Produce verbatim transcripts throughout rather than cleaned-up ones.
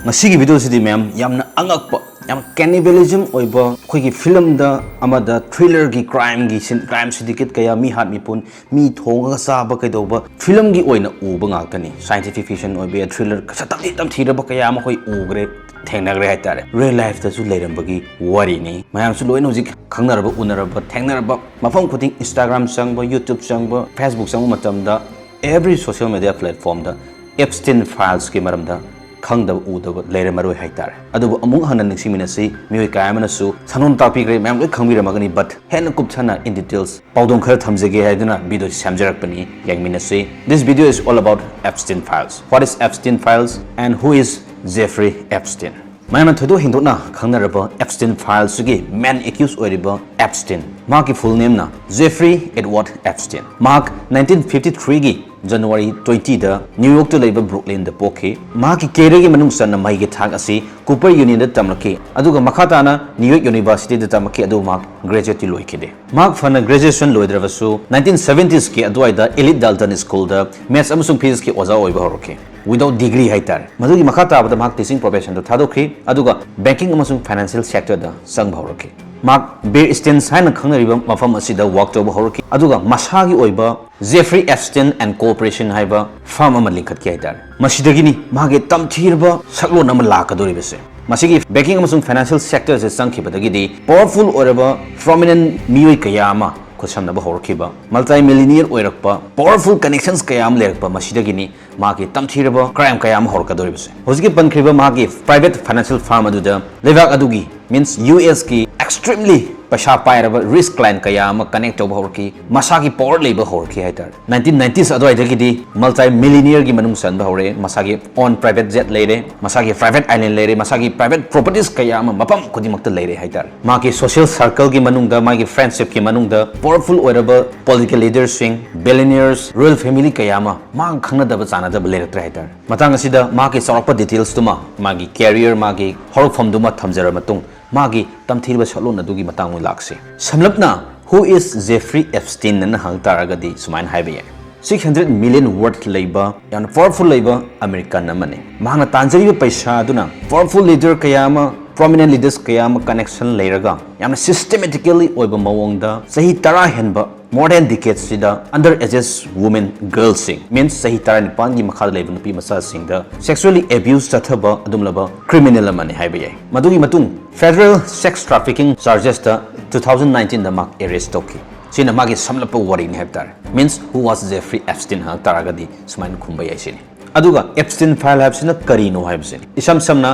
ꯉꯁꯤꯒꯤ ꯚꯤꯗꯤꯑꯣꯁꯤꯗꯤ ꯃꯌꯥꯝ ꯌꯥꯝꯅ ꯑꯉꯛꯄ, ꯌꯥꯝ cannibalism ꯑꯣꯏꯕ, ꯑꯩꯈꯣꯏꯒꯤ ꯐꯤꯂꯝꯗ ꯑꯃꯗ thrillerꯒꯤ crimeꯒꯤ ꯁꯤꯟ, crime syndicate ꯀꯌꯥ, ꯃꯤ ꯍꯥꯠ ꯃꯤꯄꯨꯟ, ꯃꯤ ꯊꯣꯡꯉꯒ ꯆꯥꯕ ꯀꯩꯗꯧꯕ ꯐꯤꯂꯝꯒꯤ ꯑꯣꯏꯅ ꯎꯕ ꯉꯥꯛꯇꯅꯤ꯫ Scientific fiction ꯑꯣꯏꯕ ꯌꯥꯏ, thriller, ꯇꯝꯊꯤ ꯇꯝꯊꯤꯔꯕ ꯀꯌꯥ ꯑꯃ ꯑꯩꯈꯣꯏ ꯎꯈ꯭ꯔꯦ, ꯊꯦꯡꯅꯈ꯭ꯔꯦ ꯍꯥꯏꯇꯥꯔꯦ꯫ Real lifeꯇꯁꯨ ꯂꯩꯔꯝꯕꯒꯤ ꯋꯥꯔꯤꯅꯤ꯫ ꯃꯌꯥꯝꯁꯨ ꯂꯣꯏꯅ ꯍꯧꯖꯤꯛ ꯈꯪꯅꯔꯕ, ꯎꯅꯔꯕ, ꯊꯦꯡꯅꯔꯕ, ꯃꯐꯝ ꯈꯨꯗꯤꯡ, Instagram ꯆꯪꯕ, YouTube ꯆꯪꯕ, Facebook ꯆꯪꯕ ꯃꯇꯝꯗ, every social media platformꯗ Epstein filesꯀꯤ ꯃꯔꯝꯗ ꯈꯪꯗꯕ ꯎꯗꯕ ꯂꯩꯔꯝꯃꯔꯣꯏ ꯍꯥꯏꯇꯥꯔꯦ꯫ ꯑꯗꯨꯕꯨ ꯑꯃꯨꯛ ꯍꯟꯅ ꯅꯤꯡꯁꯤꯡꯃꯤꯟꯅꯁꯤ, ꯃꯤꯑꯣꯏ ꯀꯌꯥ ꯑꯃꯅꯁꯨ ꯁꯟꯗꯣꯛꯅ ꯇꯥꯛꯄꯤꯈ꯭ꯔꯦ, ꯃꯌꯥꯝ ꯂꯣꯏ ꯈꯪꯕꯤꯔꯝꯃꯒꯅꯤ, but ꯍꯦꯟꯅ ꯀꯨꯞꯊꯅ in details ꯄꯥꯎꯗꯝ ꯈꯔ ꯊꯝꯖꯒꯦ ꯍꯥꯏꯗꯨꯅ ꯚꯤꯗꯤꯑꯣꯁꯤ ꯁꯦꯝꯖꯔꯛꯄꯅꯤ, ꯌꯦꯡꯃꯤꯟꯅꯁꯤ꯫ This video is all about Epstein files. What is Epstein files and who is Jeffrey Epstein? ꯃꯌꯥꯝꯅ ꯊꯣꯏꯗꯣꯛ ꯍꯦꯟꯗꯣꯛꯅ ꯈꯪꯅꯔꯕ Epstein filesꯁꯤꯒꯤ main accused ꯑꯣꯏꯔꯤꯕ Epstein, ꯃꯍꯥꯛꯀꯤ full nameꯅ Jeffrey Edward Epstein꯫ ꯃꯍꯥꯛ nineteen fifty threeꯒꯤ January twentyꯗ New Yorkꯇ ꯂꯩꯕ Brooklynꯗ ꯄꯣꯛꯈꯤ꯫ ꯃꯍꯥꯛꯀꯤ careerꯒꯤ ꯃꯅꯨꯡ ꯆꯟꯅ ꯃꯍꯩꯒꯤ ꯊꯥꯛ ꯑꯁꯤ Cooper Unionꯗ ꯇꯝꯂꯛꯈꯤ, ꯑꯗꯨꯒ ꯃꯈꯥ ꯇꯥꯅ New York Universityꯗ ꯇꯝꯂꯛꯈꯤ, ꯑꯗꯨꯕꯨ ꯃꯍꯥꯛ graduateꯇꯤ ꯂꯣꯏꯈꯤꯗꯦ꯫ ꯃꯍꯥꯛ ꯐꯅ graduation ꯂꯣꯏꯗ꯭ꯔꯕꯁꯨ, nineteen seventies ꯀꯤ ꯑꯗꯨꯋꯥꯏꯗ Elite Dalton Schoolꯗ maths ꯑꯃꯁꯨꯡ physicsꯀꯤ ꯑꯣꯖꯥ ꯑꯣꯏꯕ ꯍꯧꯔꯛꯈꯤ, without degree ꯍꯥꯏꯇꯥꯔꯦ꯫ ꯃꯗꯨꯒꯤ ꯃꯈꯥ ꯇꯥꯕꯗ ꯃꯍꯥꯛ teaching professionꯗ ꯊꯥꯗꯣꯛꯈꯤ, ꯑꯗꯨꯒ banking ꯑꯃꯁꯨꯡ financial sectorꯗ ꯆꯪꯕ ꯍꯧꯔꯛꯈꯤ꯫ ꯃꯍꯥꯛ Bear Stearns ꯍꯥꯏꯅ ꯈꯪꯅꯔꯤꯕ ꯃꯐꯝ ꯑꯁꯤꯗ work ꯇꯧꯕ ꯍꯧꯔꯛꯈꯤ, ꯑꯗꯨꯒ ꯃꯁꯥꯒꯤ ꯑꯣꯏꯕ Jeffrey Epstein and Corporation ꯍꯥꯏꯕ firm ꯑꯃ ꯂꯤꯡꯈꯠꯈꯤ ꯍꯥꯏꯇꯥꯔꯦ꯫ ꯃꯁꯤꯗꯒꯤꯅꯤ ꯃꯍꯥꯛꯀꯤ ꯇꯝꯊꯤꯔꯕ ꯁꯛꯂꯣꯟ ꯑꯃ ꯂꯥꯛꯀꯗꯧꯔꯤꯕꯁꯦ꯫ ꯃꯁꯤꯒꯤ banking ꯑꯃꯁꯨꯡ financial sectorꯁꯦ ꯆꯪꯈꯤꯕꯗꯒꯤꯗꯤ powerful ꯑꯣꯏꯔꯕ prominent ꯃꯤꯑꯣꯏ ꯀꯌꯥ ꯑꯃ ꯈꯨꯠꯁꯝꯅꯕ ꯍꯧꯔꯛꯈꯤꯕ, multi-millionaire ꯑꯣꯏꯔꯛꯄ, powerful connections ꯀꯌꯥ ꯑꯃ ꯂꯩꯔꯛꯄ, ꯃꯁꯤꯗꯒꯤꯅꯤ ꯃꯍꯥꯛꯀꯤ ꯇꯝꯊꯤꯔꯕ crime ꯀꯌꯥ ꯑꯃ ꯍꯧꯔꯛꯀꯗꯧꯔꯤꯕꯁꯦ꯫ ꯍꯧꯖꯤꯛꯀꯤ ꯄꯟꯈ꯭ꯔꯤꯕ ꯃꯍꯥꯛꯀꯤ private financial firm ꯑꯗꯨꯗ ꯂꯩꯕꯥꯛ ꯑꯗꯨꯒꯤ, means USꯀꯤ extremely ꯄꯩꯁꯥ ꯄꯥꯏꯔꯕ rich client ꯀꯌꯥ ꯑꯃ connect ꯇꯧꯕ ꯍꯧꯔꯛꯈꯤ, ꯃꯁꯥꯒꯤ power ꯂꯩꯕ ꯍꯧꯔꯛꯈꯤ ꯍꯥꯏꯇꯥꯔꯦ꯫ Nineteen nineties ꯑꯗꯨꯋꯥꯏꯗꯒꯤꯗꯤ multi-millionaireꯒꯤ ꯃꯅꯨꯡ ꯆꯟꯕ ꯍꯧꯔꯦ, ꯃꯁꯥꯒꯤ own private jet ꯂꯩꯔꯦ, ꯃꯁꯥꯒꯤ private island ꯂꯩꯔꯦ, ꯃꯁꯥꯒꯤ private properties ꯀꯌꯥ ꯑꯃ ꯃꯐꯝ ꯈꯨꯗꯤꯡꯃꯛꯇ ꯂꯩꯔꯦ ꯍꯥꯏꯇꯥꯔꯦ꯫ ꯃꯍꯥꯛꯀꯤ social circleꯒꯤ ꯃꯅꯨꯡꯗ, ꯃꯥꯒꯤ friendshipꯀꯤ ꯃꯅꯨꯡꯗ powerful ꯑꯣꯏꯔꯕ political leaderꯁꯤꯡ, billionaires, royal family ꯀꯌꯥ ꯑꯃ ꯃꯥꯒ ꯈꯪꯅꯗꯕ ꯆꯥꯟꯅꯗꯕ ꯂꯩꯔꯛꯇ꯭ꯔꯦ ꯍꯥꯏꯇꯥꯔꯦ꯫ ꯃꯇꯥꯡ ꯑꯁꯤꯗ ꯃꯍꯥꯛꯀꯤ ꯆꯥꯎꯔꯥꯛꯄ detailsꯇꯨꯃ, ꯃꯥꯒꯤ career, ꯃꯥꯒꯤ ꯍꯧꯔꯛꯐꯝꯗꯨꯃ ꯊꯝꯖꯔꯕ ꯃꯇꯨꯡ, ꯃꯥꯒꯤ ꯇꯝꯊꯤꯔꯕ ꯁꯛꯂꯣꯟ ꯑꯗꯨꯒꯤ ꯃꯇꯥꯡ ꯑꯣꯏꯅ ꯂꯥꯛꯁꯤ꯫ ꯁꯝꯂꯞꯅ, who is Jeffrey Epstein ꯑꯅ ꯍꯪ ꯇꯥꯔꯒꯗꯤ ꯁꯨꯃꯥꯏꯅ ꯍꯥꯏꯕ ꯌꯥꯏ: Six hundred million worth ꯂꯩꯕ, ꯌꯥꯝꯅ powerful ꯂꯩꯕ American ꯑꯃꯅꯤ꯫ ꯃꯍꯥꯛꯅ ꯇꯥꯟꯖꯔꯤꯕ ꯄꯩꯁꯥ ꯑꯗꯨꯅ powerful leader ꯀꯌꯥ ꯑꯃ, prominent leaders ꯀꯌꯥ ꯑꯃ connection ꯂꯩꯔꯒ ꯌꯥꯝꯅ systematically ꯑꯣꯏꯕ ꯃꯑꯣꯡꯗ ꯆꯍꯤ ꯇꯔꯥ ꯍꯦꯟꯕ, more than decade ꯁꯤꯗ under ages women, girls ꯁꯤꯡ, means ꯆꯍꯤ ꯇꯔꯥꯅꯤꯄꯥꯟꯒꯤ ꯃꯈꯥꯗ ꯂꯩꯕ ꯅꯨꯄꯤ ꯃꯆꯥꯁꯤꯡꯗ sexually abuse ꯆꯠꯊꯕ ꯑꯗꯨꯝꯂꯕ criminal ꯑꯃꯅꯤ ꯍꯥꯏꯕ ꯌꯥꯏ꯫ ꯃꯗꯨꯒꯤ ꯃꯇꯨꯡ federal sex trafficking charges ꯇ two thousand nineteen ꯗ ꯃꯍꯥꯛ arrest ꯇꯧꯈꯤ꯫ ꯁꯤꯅ ꯃꯥꯒꯤ ꯁꯝꯂꯞꯄ ꯋꯥꯔꯤꯅꯤ ꯍꯥꯏꯕ ꯇꯥꯔꯦ꯫ Means, who was Jeffrey Epstein ꯍꯪꯉꯛ ꯇꯥꯔꯒꯗꯤ ꯁꯨꯃꯥꯏꯅ ꯈꯨꯝꯕ ꯌꯥꯏ ꯁꯤꯅꯤ꯫ ꯑꯗꯨꯒ Epstein file ꯍꯥꯏꯕꯁꯤꯅ ꯀꯔꯤꯅꯣ ꯍꯥꯏꯕꯁꯤꯅꯤ꯫ ꯏꯁꯝ ꯁꯝꯅ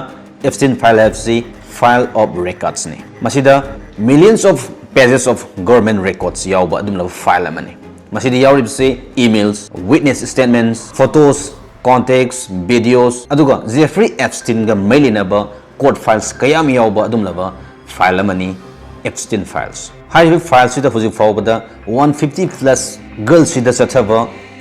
Epstein file ꯍꯥꯏꯕꯁꯤ file of records ꯅꯤ꯫ ꯃꯁꯤꯗ millions of pages of government records ꯌꯥꯎꯕ ꯑꯗꯨꯝꯂꯕ file ꯑꯃꯅꯤ꯫ ꯃꯁꯤꯗ ꯌꯥꯎꯔꯤꯕꯁꯤ emails, witness statements, photos, contacts, videos, ꯑꯗꯨꯒ Jeffrey Epstein ꯒ ꯃꯔꯤ ꯂꯩꯅꯕ court files ꯀꯌꯥ ꯑꯃ ꯌꯥꯎꯕ ꯑꯗꯨꯝꯂꯕ file ꯑꯃꯅꯤ Epstein files꯫ ꯍꯥꯏꯔꯤꯕ file ꯁꯤꯗ ꯍꯧꯖꯤꯛ ꯐꯥꯎꯕꯗ one fifty plus girls ꯁꯤꯗ ꯆꯠꯊꯕ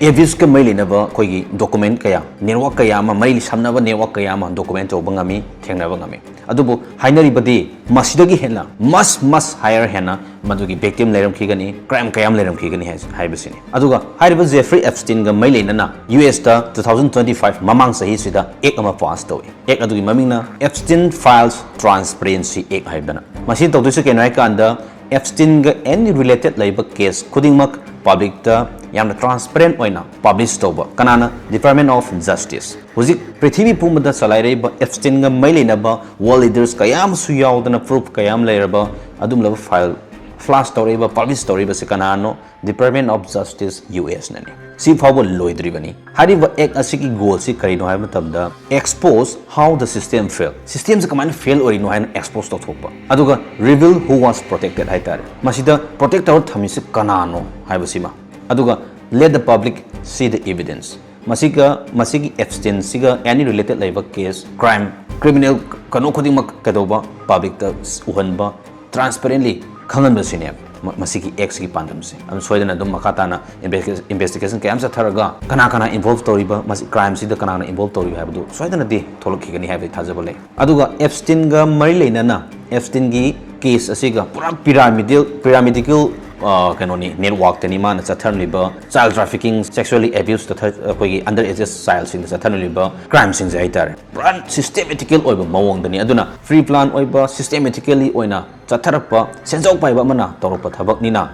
abuse ꯀ ꯃꯔꯤ ꯂꯩꯅꯕ ꯑꯩꯈꯣꯏꯒꯤ document ꯀꯌꯥ, network ꯀꯌꯥ ꯑꯃ, ꯃꯔꯤ ꯁꯝꯅꯕ network ꯀꯌꯥ ꯑꯃ document ꯇꯧꯕ ꯉꯝꯃꯤ, ꯊꯦꯡꯅꯕ ꯉꯝꯃꯤ꯫ ꯑꯗꯨꯕꯨ ꯍꯥꯏꯅꯔꯤꯕꯗꯤ ꯃꯁꯤꯗꯒꯤ ꯍꯦꯟꯅ much, much higher ꯍꯦꯟꯅ ꯃꯗꯨꯒꯤ victim ꯂꯩꯔꯝꯈꯤꯒꯅꯤ, crime ꯀꯌꯥ ꯑꯃ ꯂꯩꯔꯝꯈꯤꯒꯅꯤ ꯍꯥꯏ-, ꯍꯥꯏꯕꯁꯤꯅꯤ꯫ ꯑꯗꯨꯒ ꯍꯥꯏꯔꯤꯕ Jeffrey Epstein ꯒ ꯃꯔꯤ ꯂꯩꯅꯅ U S ꯇ two thousand twenty five ꯃꯃꯥꯡ ꯆꯍꯤꯁꯤꯗ act ꯑꯃ pass ꯇꯧꯏ꯫ Act ꯑꯗꯨꯒꯤ ꯃꯃꯤꯡꯅ Epstein Files Transparency Act ꯍꯥꯏꯗꯅ꯫ ꯃꯁꯤ ꯇꯧꯗꯣꯏꯁꯤ ꯀꯩꯅꯣ ꯍꯥꯏ ꯀꯥꯟꯗ, Epstein ꯒ any related ꯂꯩꯕ case ꯈꯨꯗꯤꯡꯃꯛ public ꯇ ꯌꯥꯝꯅ transparent ꯑꯣꯏꯅ publish ꯇꯧꯕ꯫ ꯀꯅꯥꯅ? Department of Justice꯫ ꯍꯧꯖꯤꯛ ꯄ꯭ꯔꯤꯊꯤꯕꯤ ꯄꯨꯝꯕꯗ ꯆꯂꯥꯏꯔꯛꯏꯕ Epstein ꯒ ꯃꯔꯤ ꯂꯩꯅꯕ world leaders ꯀꯌꯥ ꯑꯃꯁꯨ ꯌꯥꯎꯗꯅ, proof ꯀꯌꯥ ꯑꯃ ꯂꯩꯔꯕ ꯑꯗꯨꯝꯂꯕ file flash ꯇꯧꯔꯛꯏꯕ, publish ꯇꯧꯔꯛꯏꯕꯁꯤ ꯀꯅꯥꯅꯣ? Department of Justice U S ꯅꯅꯤ꯫ ꯁꯤ ꯐꯥꯎꯕ ꯂꯣꯏꯗ꯭ꯔꯤꯕꯅꯤ꯫ ꯍꯥꯏꯔꯤꯕ act ꯑꯁꯤꯒꯤ goal ꯁꯤ ꯀꯔꯤꯅꯣ ꯍꯥꯏꯕ ꯃꯇꯝꯗ, expose how the system fail, system ꯁꯤ ꯀꯃꯥꯏꯅ fail ꯑꯣꯏꯔꯤꯅꯣ ꯍꯥꯏꯅ expose ꯇꯧꯊꯣꯛꯄ, ꯑꯗꯨꯒ reveal who was protected ꯍꯥꯏꯇꯥꯔꯦ, ꯃꯁꯤꯗ protect ꯇꯧꯔ ꯊꯝꯃꯤꯁꯤ ꯀꯅꯥꯅꯣ ꯍꯥꯏꯕꯁꯤꯃ, ꯑꯗꯨꯒ let the public see the evidence, ꯃꯁꯤꯒ, ꯃꯁꯤꯒꯤ Epstein ꯁꯤꯒ any related ꯂꯩꯕ case, crime, criminal ꯀꯩꯅꯣ ꯈꯨꯗꯤꯡꯃꯛ ꯀꯩꯗꯧꯕ, public ꯇ ꯎꯍꯟꯕ, transparently ꯈꯪꯍꯟꯕꯁꯤꯅꯦꯕ ꯃ-, ꯃꯁꯤꯒꯤ act ꯁꯤꯒꯤ ꯄꯥꯟꯗꯝꯁꯦ꯫ ꯑꯗꯨꯝ ꯁꯣꯏꯗꯅ ꯑꯗꯨꯝ ꯃꯈꯥ ꯇꯥꯅ investi-, investigation ꯀꯌꯥ ꯑꯃ ꯆꯠꯊꯔꯒ ꯀꯅꯥ ꯀꯅꯥ involve ꯇꯧꯔꯤꯕ, ꯃꯁꯤ crime ꯁꯤꯗ ꯀꯅꯥꯅ involve ꯇꯧꯔꯤꯕ ꯍꯥꯏꯕꯗꯨ ꯁꯣꯏꯗꯅꯗꯤ ꯊꯣꯛꯂꯛꯈꯤꯒꯅꯤ ꯍꯥꯏꯕꯒꯤ ꯊꯥꯖꯕ ꯂꯩ꯫ ꯑꯗꯨꯒ Epstein ꯒ ꯃꯔꯤ ꯂꯩꯅꯅ Epstein ꯒꯤ case ꯑꯁꯤꯒ ꯄꯨꯔꯥ pyramidal, pyramidal ꯑ, ꯀꯩꯅꯣꯅꯤ, ꯅꯦꯠꯋꯥꯛꯇꯅꯤ ꯃꯥꯅ ꯆꯠꯊꯔꯝꯂꯤꯕ child trafficking, sexually abuse ꯆꯠꯊ-, ꯑꯩꯈꯣꯏꯒꯤ under ages childꯁꯤꯡꯗ ꯆꯠꯊꯔꯝꯂꯤꯕ crimeꯁꯤꯡꯁꯦ ꯍꯥꯏꯇꯥꯔꯦ꯫ ꯄꯨꯔꯥ systematical ꯑꯣꯏꯕ ꯃꯑꯣꯡꯗꯅꯤ꯫ ꯑꯗꯨꯅ pre plan ꯑꯣꯏꯕ, systematically ꯑꯣꯏꯅ ꯆꯠꯊꯔꯛꯄ, ꯁꯦꯟꯖꯥꯎ ꯄꯥꯏꯕ ꯑꯃꯅ ꯇꯧꯔꯛꯄ ꯊꯕꯛꯅꯤꯅ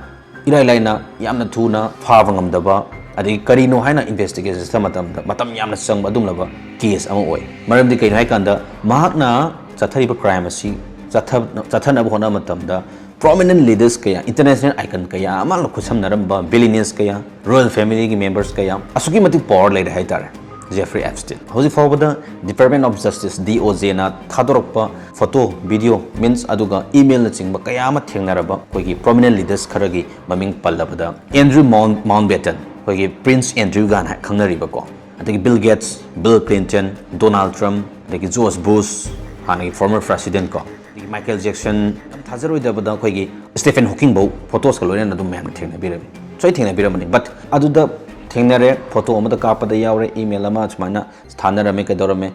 ꯏꯔꯥꯏ ꯂꯥꯏꯅ ꯌꯥꯝꯅ ꯊꯨꯅ ꯐꯥꯕ ꯉꯝꯗꯕ, ꯑꯗꯒꯤ ꯀꯔꯤꯅꯣ ꯍꯥꯏꯅ investigation ꯆꯠꯊꯕ ꯃꯇꯝꯗ ꯃꯇꯝ ꯌꯥꯝꯅ ꯆꯪꯕ ꯑꯗꯨꯒꯨꯝꯂꯕ case ꯑꯃ ꯑꯣꯏ꯫ ꯃꯔꯝꯗꯤ ꯀꯩꯅꯣ ꯍꯥꯏꯀꯥꯟꯗ ꯃꯍꯥꯛꯅ ꯆꯠꯊꯔꯤꯕ crime ꯑꯁꯤ ꯆꯠꯊ-, ꯆꯠꯊꯅꯕ ꯍꯣꯠꯅꯕ ꯃꯇꯝꯗ prominent leaders ꯀꯌꯥ, international icon ꯀꯌꯥ ꯑꯃ ꯈꯨꯠꯁꯝꯅꯔꯝꯕ billionaires ꯀꯌꯥ, royal familyꯒꯤ members ꯀꯌꯥ, ꯑꯁꯨꯛꯀꯤ ꯃꯇꯤꯛ power ꯂꯩꯔꯦ ꯍꯥꯏꯇꯥꯔꯦ ꯖꯦꯐ꯭ꯔꯤ ꯑꯦꯞꯁꯇꯤꯟ꯫ ꯍꯧꯖꯤꯛ ꯐꯥꯎꯕꯗ Department of Justice, DOJꯅ ꯊꯥꯗꯣꯔꯛꯄ photo, video, means ꯑꯗꯨꯒ emailꯅꯆꯤꯡꯕ ꯀꯌꯥ ꯑꯃ ꯊꯦꯡꯅꯔꯕ ꯑꯩꯈꯣꯏꯒꯤ prominent leaders ꯈꯔꯒꯤ ꯃꯃꯤꯡ ꯄꯜꯂꯕꯗ Andrew Mount-, Mountbatten, ꯑꯩꯈꯣꯏꯒꯤ Prince Andrew ꯀꯥꯏꯅ ꯈꯪꯅꯔꯤꯕꯀꯣ, ꯑꯗꯒꯤ Bill Gates, Bill Clinton, Donald Trump, ꯑꯗꯒꯤ George Bush, ꯍꯥꯟꯅꯒꯤ former president ꯀꯣ, ꯑꯗꯒꯤ Michael Jackson, ꯌꯥꯝ ꯊꯥꯖꯔꯣꯏꯗꯕꯗ ꯑꯩꯈꯣꯏꯒꯤ Stephen Hawking ꯐꯧ photos ꯀ ꯂꯣꯏꯅꯅ ꯑꯗꯨꯝ ꯃꯌꯥꯝꯅ ꯊꯦꯡꯅꯕꯤꯔꯝꯃꯤ, ꯁꯣꯏ ꯊꯦꯡꯅꯕꯤꯔꯝꯃꯅꯤ꯫ But ꯑꯗꯨꯗ ꯊꯦꯡꯅꯔꯦ, photo ꯑꯃꯗ ꯀꯥꯞꯄꯗ ꯌꯥꯎꯔꯦ, email ꯑꯃ ꯁꯨꯃꯥꯏꯅ ꯊꯥꯅꯔꯝꯃꯦ, ꯀꯩꯗꯧꯔꯝꯃꯦ,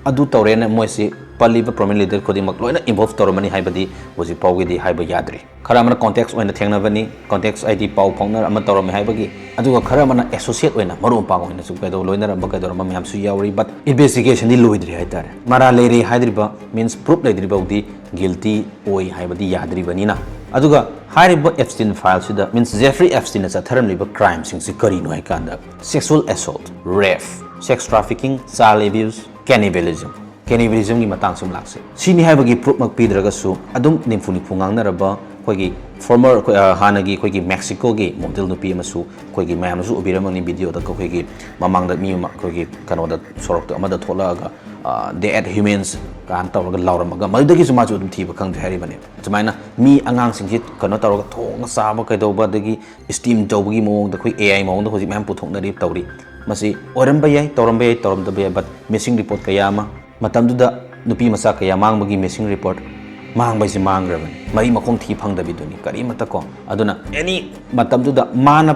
ꯑꯗꯨ ꯇꯧꯔꯦꯅ ꯃꯣꯏꯁꯤ ꯄꯜꯂꯤꯕ prominent leader ꯈꯨꯗꯤꯡꯃꯛ ꯂꯣꯏꯅ involve ꯇꯧꯔꯝꯃꯅꯤ ꯍꯥꯏꯕꯗꯤ ꯍꯧꯖꯤꯛ ꯐꯥꯎꯒꯤꯗꯤ ꯍꯥꯏꯕ ꯌꯥꯗ꯭ꯔꯤ꯫ ꯈꯔ ꯑꯃꯅ contacts ꯑꯣꯏꯅ ꯊꯦꯡꯅꯕꯅꯤ, contacts ꯍꯥꯏꯗꯤ ꯄꯥꯎ ꯐꯥꯎꯅ ꯑꯃ ꯇꯧꯔꯝꯃꯦ ꯍꯥꯏꯕꯒꯤ, ꯑꯗꯨꯒ ꯈꯔ ꯑꯃꯅ associate ꯑꯣꯏꯅ ꯃꯔꯨꯞ ꯃꯄꯥꯡ ꯑꯣꯏꯅꯁꯨ ꯀꯩꯗꯧ ꯂꯣꯏꯅꯔꯝꯕ ꯀꯩꯗꯧꯔꯝꯕ ꯃꯌꯥꯝꯁꯨ ꯌꯥꯎꯔꯤ꯫ But investigationꯗꯤ ꯂꯣꯏꯗ꯭ꯔꯤ ꯍꯥꯏꯇꯥꯔꯦ꯫ ꯃꯔꯥꯜ ꯂꯩꯔꯦ ꯍꯥꯏꯗ꯭ꯔꯤꯕ, means proof ꯂꯩꯗ꯭ꯔꯤꯕ ꯐꯥꯎꯗꯤ guilty ꯑꯣꯏ ꯍꯥꯏꯕꯗꯤ ꯌꯥꯗ꯭ꯔꯤꯕꯅꯤꯅ꯫ ꯑꯗꯨꯒ ꯍꯥꯏꯔꯤꯕ Epstein fileꯁꯤꯗ, means Jeffrey Epsteinꯅ ꯆꯠꯊꯔꯝꯂꯤꯕ crimeꯁꯤꯡꯁꯤ ꯀꯔꯤꯅꯣ ꯍꯥꯏꯀꯥꯟꯗ, sexual assault, rape, sex trafficking, child abuse, cannibalism, cannibalismꯒꯤ ꯃꯇꯥꯡꯁꯨ ꯑꯃ ꯂꯥꯛꯁꯤ꯫ ꯁꯤꯅꯤ ꯍꯥꯏꯕꯒꯤ proof ꯃꯛ ꯄꯤꯗ꯭ꯔꯒꯁꯨ ꯑꯗꯨꯝ ꯅꯤꯝꯐꯨ ꯅꯤꯝꯐꯨ ꯉꯥꯡꯅꯔꯕ ꯑꯩꯈꯣꯏꯒꯤ former, ꯑꯩꯈꯣꯏ, ꯑ, ꯍꯥꯟꯅꯒꯤ ꯑꯩꯈꯣꯏꯒꯤ Mexicoꯒꯤ model ꯅꯨꯄꯤ ꯑꯃꯁꯨ ꯑꯩꯈꯣꯏꯒꯤ ꯃꯌꯥꯝꯅꯁꯨ ꯎꯕꯤꯔꯝꯃꯅꯤ videoꯗ, ꯑꯩꯈꯣꯏꯒꯤ ꯃꯃꯥꯡꯗ ꯃꯤ ꯑꯃ ꯑꯩꯈꯣꯏꯒꯤ ꯀꯩꯅꯣꯗ ꯁꯣꯔꯣꯛꯇ ꯑꯃꯗ ꯊꯣꯛꯂꯛꯑꯒ, ꯑ, "They ate humans" ꯀꯥꯏꯅ ꯇꯧꯔꯒ ꯂꯥꯎꯔꯝꯃꯒ ꯃꯗꯨꯗꯒꯤꯁꯨ ꯃꯥꯁꯨ ꯑꯗꯨꯝ ꯊꯤꯕ ꯈꯪꯗ꯭ꯔꯦ ꯍꯥꯏꯔꯤꯕꯅꯦ꯫ ꯑꯗꯨꯃꯥꯏꯅ ꯃꯤ ꯑꯉꯥꯡꯁꯤꯡꯁꯤ ꯀꯩꯅꯣ ꯇꯧꯔꯒ ꯊꯣꯡꯉ ꯆꯥꯕ ꯀꯩꯗꯧꯕ, ꯑꯗꯒꯤ steam ꯇꯧꯕꯒꯤ ꯃꯑꯣꯡꯗ ꯑꯩꯈꯣꯏ AI ꯃꯑꯣꯡꯗ ꯍꯧꯖꯤꯛ ꯃꯌꯥꯝ ꯄꯨꯊꯣꯛꯅꯔꯤ, ꯇꯧꯔꯤ꯫ ꯃꯁꯤ ꯑꯣꯏꯔꯝꯕ ꯌꯥꯏ, ꯇꯧꯔꯝꯕ ꯌꯥꯏ, ꯇꯧꯔꯝꯗꯕ ꯌꯥꯏ, but missing report ꯀꯌꯥ ꯑꯃ, ꯃꯇꯝꯗꯨꯗ ꯅꯨꯄꯤ ꯃꯆꯥ ꯀꯌꯥ ꯃꯥꯡꯕꯒꯤ missing report, ꯃꯥꯡꯕ ꯍꯥꯏꯁꯦ ꯃꯥꯡꯈ꯭ꯔꯕꯅꯤ, ꯃꯔꯤ ꯃꯈꯣꯡ ꯊꯤ ꯐꯪꯗꯕꯤꯗꯨꯅꯤ ꯀꯔꯤꯃꯠꯇ ꯀꯣ꯫ ꯑꯗꯨꯅ any ꯃꯇꯝꯗꯨꯗ ꯃꯥꯅ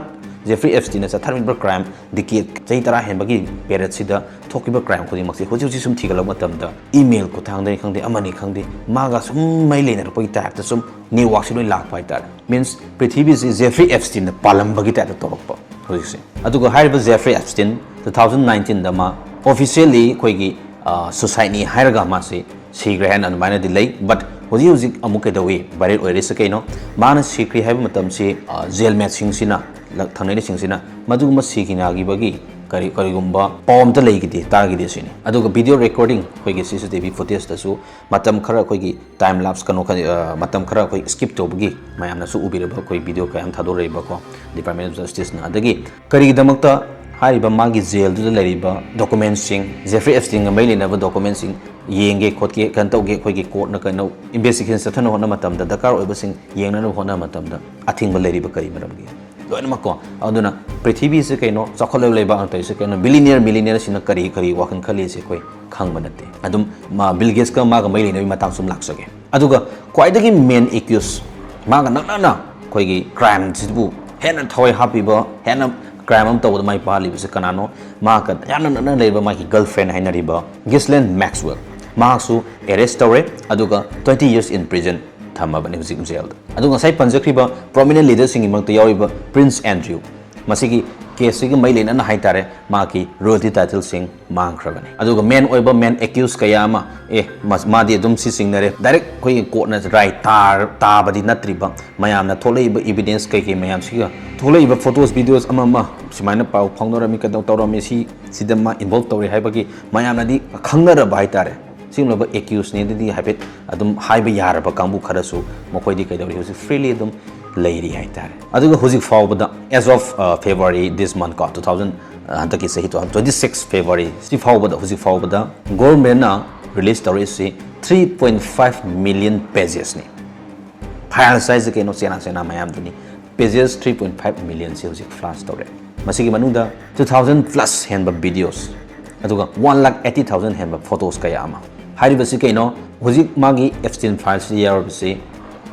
ꯖꯦꯐ꯭ꯔꯤ ꯑꯦꯞꯁꯇꯤꯟꯅ ꯆꯠꯊꯔꯝꯃꯤꯕ ꯀ꯭ꯔꯥꯏꯝ, ꯗꯤꯀꯦꯠ ꯆꯍꯤ ꯇꯔꯥ ꯍꯦꯟꯕꯒꯤ ꯄꯦꯔꯦꯠꯁꯤꯗ ꯊꯣꯛꯈꯤꯕ ꯀ꯭ꯔꯥꯏꯝ ꯈꯨꯗꯤꯡꯃꯛꯁꯦ ꯍꯧꯖꯤꯛ ꯍꯧꯖꯤꯛ ꯁꯨꯝ ꯊꯤꯒꯠꯂꯛꯄ ꯃꯇꯝꯗ, ꯏꯃꯦꯜ ꯈꯨꯠꯊꯥꯡꯗꯅꯤ ꯈꯪꯗꯦ, ꯑꯃꯅꯤ ꯈꯪꯗꯦ, ꯃꯥꯒ ꯁꯨꯝ ꯃꯩ ꯂꯩꯅꯔꯛꯄꯒꯤ ꯇꯥꯏꯞꯇ ꯁꯨꯝ ꯅꯦꯠꯋꯥꯛꯁꯤ ꯂꯣꯏ ꯂꯥꯛꯄ ꯍꯥꯏꯇꯥꯔꯦ꯫ ꯃꯤꯟꯁ, ꯄ꯭ꯔꯤꯊꯤꯕꯤꯁꯤ ꯖꯦꯐ꯭ꯔꯤ ꯑꯦꯞꯁꯇꯤꯟꯅ ꯄꯥꯜꯂꯝꯕꯒꯤ ꯇꯥꯏꯞꯇ ꯇꯧꯔꯛꯄ ꯍꯧꯖꯤꯛꯁꯦ꯫ ꯑꯗꯨꯒ ꯍꯥꯏꯔꯤꯕ ꯖꯦꯐ꯭ꯔꯤ ꯑꯦꯞꯁꯇꯤꯟ two thousand nineteenꯗ ꯃꯥ officially ꯑꯩꯈꯣꯏꯒꯤ, ꯑ, suicideꯅꯤ ꯍꯥꯏꯔꯒ ꯃꯥꯁꯤ ꯁꯤꯈ꯭ꯔꯦ ꯍꯥꯏꯅ ꯑꯗꯨꯃꯥꯏꯅꯗꯤ ꯂꯩ꯫ But ꯍꯧꯖꯤꯛ ꯍꯧꯖꯤꯛ ꯑꯃꯨꯛ ꯀꯩꯗꯧꯏ, viral ꯑꯣꯏꯔꯤꯁꯦ ꯀꯩꯅꯣ? ꯃꯥꯅ ꯁꯤꯈ꯭ꯔꯦ ꯍꯥꯏꯕ ꯃꯇꯝꯁꯤ, ꯑ, jailmateꯁꯤꯡꯁꯤꯅ, ꯂ-, ꯊꯪꯅꯩꯅꯁꯤꯡꯁꯤꯅ ꯃꯗꯨꯒꯨꯝꯕ ꯁꯤꯈꯤꯅꯈꯤꯕꯒꯤ ꯀꯔꯤ, ꯀꯔꯤꯒꯨꯝꯕ ꯄꯥꯎ ꯑꯝꯇ ꯂꯩꯈꯤꯗꯦ, ꯇꯥꯈꯤꯗꯦ ꯁꯤꯅꯤ꯫ ꯑꯗꯨꯒ video recording, ꯑꯩꯈꯣꯏꯒꯤ CCTV footageꯇꯁꯨ ꯃꯇꯝ ꯈꯔ ꯑꯩꯈꯣꯏꯒꯤ time lapse ꯀꯩꯅꯣ ꯈꯔ, ꯑ, ꯃꯇꯝ ꯈꯔ ꯑꯩꯈꯣꯏ skip ꯇꯧꯕꯒꯤ ꯃꯌꯥꯝꯅꯁꯨ ꯎꯕꯤꯔꯕ ꯑꯩꯈꯣꯏ video ꯀꯌꯥ ꯑꯃ ꯊꯥꯗꯣꯔꯛꯏꯕꯀꯣ, Department of Justiceꯅ꯫ ꯑꯗꯒꯤ ꯀꯔꯤꯒꯤꯗꯃꯛꯇ ꯍꯥꯏꯔꯤꯕ ꯃꯥꯒꯤ jailꯗꯨꯗ ꯂꯩꯔꯤꯕ documentꯁꯤꯡ, ꯖꯦꯐ꯭ꯔꯤ ꯑꯦꯞꯁꯇꯤꯟꯒ ꯃꯔꯤ ꯂꯩꯅꯕ documentꯁꯤꯡ ꯌꯦꯡꯒꯦ ꯈꯣꯠꯀꯦ, ꯀꯩꯅꯣ ꯇꯧꯒꯦ, ꯑꯩꯈꯣꯏꯒꯤ courtꯅ ꯀꯩꯅꯣ investigation ꯆꯠꯊꯅꯕ ꯍꯣꯠꯅꯕ ꯃꯇꯝꯗ, ꯗꯔꯀꯥꯔ ꯑꯣꯏꯕꯁꯤꯡ ꯌꯦꯡꯅꯅꯕ ꯍꯣꯠꯅꯕ ꯃꯇꯝꯗ ꯑꯊꯤꯡꯕ ꯂꯩꯔꯤꯕ ꯀꯔꯤ ꯃꯔꯝꯒꯤ? ꯂꯣꯏꯅꯃꯛꯀꯣ꯫ ꯑꯗꯨꯅ ꯄ꯭ꯔꯤꯊꯤꯕꯤꯁꯦ ꯀꯩꯅꯣ, ꯆꯥꯎꯈꯠꯂꯕ ꯂꯩꯕꯥꯛ ꯉꯥꯛꯇ ꯇꯧꯔꯤꯁꯦ ꯀꯩꯅꯣ, billionaire, millionaireꯁꯤꯡꯅ ꯀꯔꯤ, ꯀꯔꯤ ꯋꯥꯈꯜ ꯈꯜꯂꯤꯁꯦ ꯑꯩꯈꯣꯏ ꯈꯪꯕ ꯅꯠꯇꯦ꯫ ꯑꯗꯨꯝ ꯃꯥ Bill Gatesꯀ ꯃꯥꯒ ꯃꯔꯤ ꯂꯩꯅꯕꯒꯤ ꯃꯇꯥꯡꯁꯨ ꯑꯗꯨꯝ ꯂꯥꯛꯆꯒꯦ꯫ ꯑꯗꯨꯒ ꯈ꯭ꯋꯥꯏꯗꯒꯤ main accused, ꯃꯥꯒ ꯅꯛꯅꯅ ꯑꯩꯈꯣꯏꯒꯤ crimeꯁꯤꯕꯨ ꯍꯦꯟꯅ ꯊꯋꯥꯏ ꯍꯥꯞꯄꯤꯕ, ꯍꯦꯟꯅ crime ꯑꯃ ꯇꯧꯕꯗ ꯃꯥꯏ ꯄꯥꯛꯍꯜꯂꯤꯕꯁꯦ ꯀꯅꯥꯅꯣ? ꯃꯥꯒ ꯌꯥꯝꯅ ꯅꯛꯅ ꯂꯩꯔꯤꯕ ꯃꯥꯒꯤ girlfriend ꯍꯥꯏꯅꯔꯤꯕ Ghislaine Maxwell, ꯃꯍꯥꯛꯁꯨ arrest ꯇꯧꯔꯦ, ꯑꯗꯨꯒ twenty years in prison ꯊꯝꯃꯕꯅꯤ ꯍꯧꯖꯤꯛ jailꯗ꯫ ꯑꯗꯨ ꯉꯁꯥꯏ ꯄꯟꯖꯈ꯭ꯔꯤꯕ prominent leaderꯁꯤꯡꯒꯤ ꯃꯔꯛꯇ ꯌꯥꯎꯔꯤꯕ Prince Andrew, ꯃꯁꯤꯒꯤ caseꯁꯤꯒ ꯃꯔꯤ ꯂꯩꯅꯅ ꯍꯥꯏꯇꯥꯔꯦ, ꯃꯍꯥꯛꯀꯤ royalty titleꯁꯤꯡ ꯃꯥꯡꯈ꯭ꯔꯕꯅꯤ꯫ ꯑꯗꯨꯒ main ꯑꯣꯏꯕ main accused ꯀꯌꯥ ꯑꯃ, ꯑꯦ, ꯃꯥ-, ꯃꯥꯗꯤ ꯑꯗꯨꯝ ꯁꯤ ꯆꯤꯡꯅꯔꯦ, direct ꯑꯩꯈꯣꯏꯒꯤ courtꯅ ꯔꯥꯏ ꯇꯥꯔ-, ꯇꯥꯕꯗꯤ ꯅꯠꯇ꯭ꯔꯤꯕ, ꯃꯌꯥꯝꯅ ꯊꯣꯛꯂꯛꯏꯕ evidence ꯀꯩꯀꯩ ꯃꯌꯥꯝꯁꯤꯒ, ꯊꯣꯛꯂꯛꯏꯕ photos, videos ꯑꯃ ꯑꯃ ꯁꯨꯃꯥꯏꯅ ꯄꯥꯎ ꯐꯥꯎꯅꯔꯝꯃꯤ, ꯀꯩꯗꯧ ꯇꯧꯔꯝꯃꯤ, ꯁꯤ, ꯁꯤꯗ ꯃꯥ involve ꯇꯧꯔꯤ ꯍꯥꯏꯕꯒꯤ ꯃꯌꯥꯝꯅꯗꯤ ꯈꯪꯅꯔꯕ ꯍꯥꯏꯇꯥꯔꯦ꯫ ꯁꯤꯒꯨꯝꯂꯕ accusedꯅꯤ ꯑꯗꯨꯗꯤ ꯍꯥꯏꯐꯦꯠ ꯑꯗꯨꯝ ꯍꯥꯏꯕ ꯌꯥꯔꯕ ꯀꯥꯡꯕꯨ ꯈꯔꯁꯨ ꯃꯈꯣꯏꯗꯤ ꯀꯩꯗꯧꯔꯤ, ꯍꯧꯖꯤꯛ freely ꯑꯗꯨꯝ ꯂꯩꯔꯤ ꯍꯥꯏꯇꯥꯔꯦ꯫ ꯑꯗꯨꯒ ꯍꯧꯖꯤꯛ ꯐꯥꯎꯕꯗ, as of, uh, February this month ꯀꯣ, two thousand, uh, ꯍꯟꯗꯛꯀꯤ ꯆꯍꯤ two thousand twenty six February ꯁꯤ ꯐꯥꯎꯕꯗ, ꯍꯧꯖꯤꯛ ꯐꯥꯎꯕꯗ governmentꯅ release ꯇꯧꯔꯛꯏꯁꯤ three point five million pagesꯅꯤ꯫ Files ꯍꯥꯏꯁꯦ ꯀꯩꯅꯣ? ꯆꯦꯅꯥ ꯆꯦꯅꯥ ꯃꯌꯥꯝꯗꯨꯅꯤ꯫ Pages three point five millionꯁꯤ ꯍꯧꯖꯤꯛ flash ꯇꯧꯔꯦ꯫ ꯃꯁꯤꯒꯤ ꯃꯅꯨꯡꯗ two thousand plus ꯍꯦꯟꯕ videos, ꯑꯗꯨꯒ one lakh eighty thousand ꯍꯦꯟꯕ photos ꯀꯌꯥ ꯑꯃ꯫ ꯍꯥꯏꯔꯤꯕꯁꯤ ꯀꯩꯅꯣ? ꯍꯧꯖꯤꯛ ꯃꯥꯒꯤ Epstein filesꯁꯤꯗ ꯌꯥꯎꯔꯤꯕꯁꯤ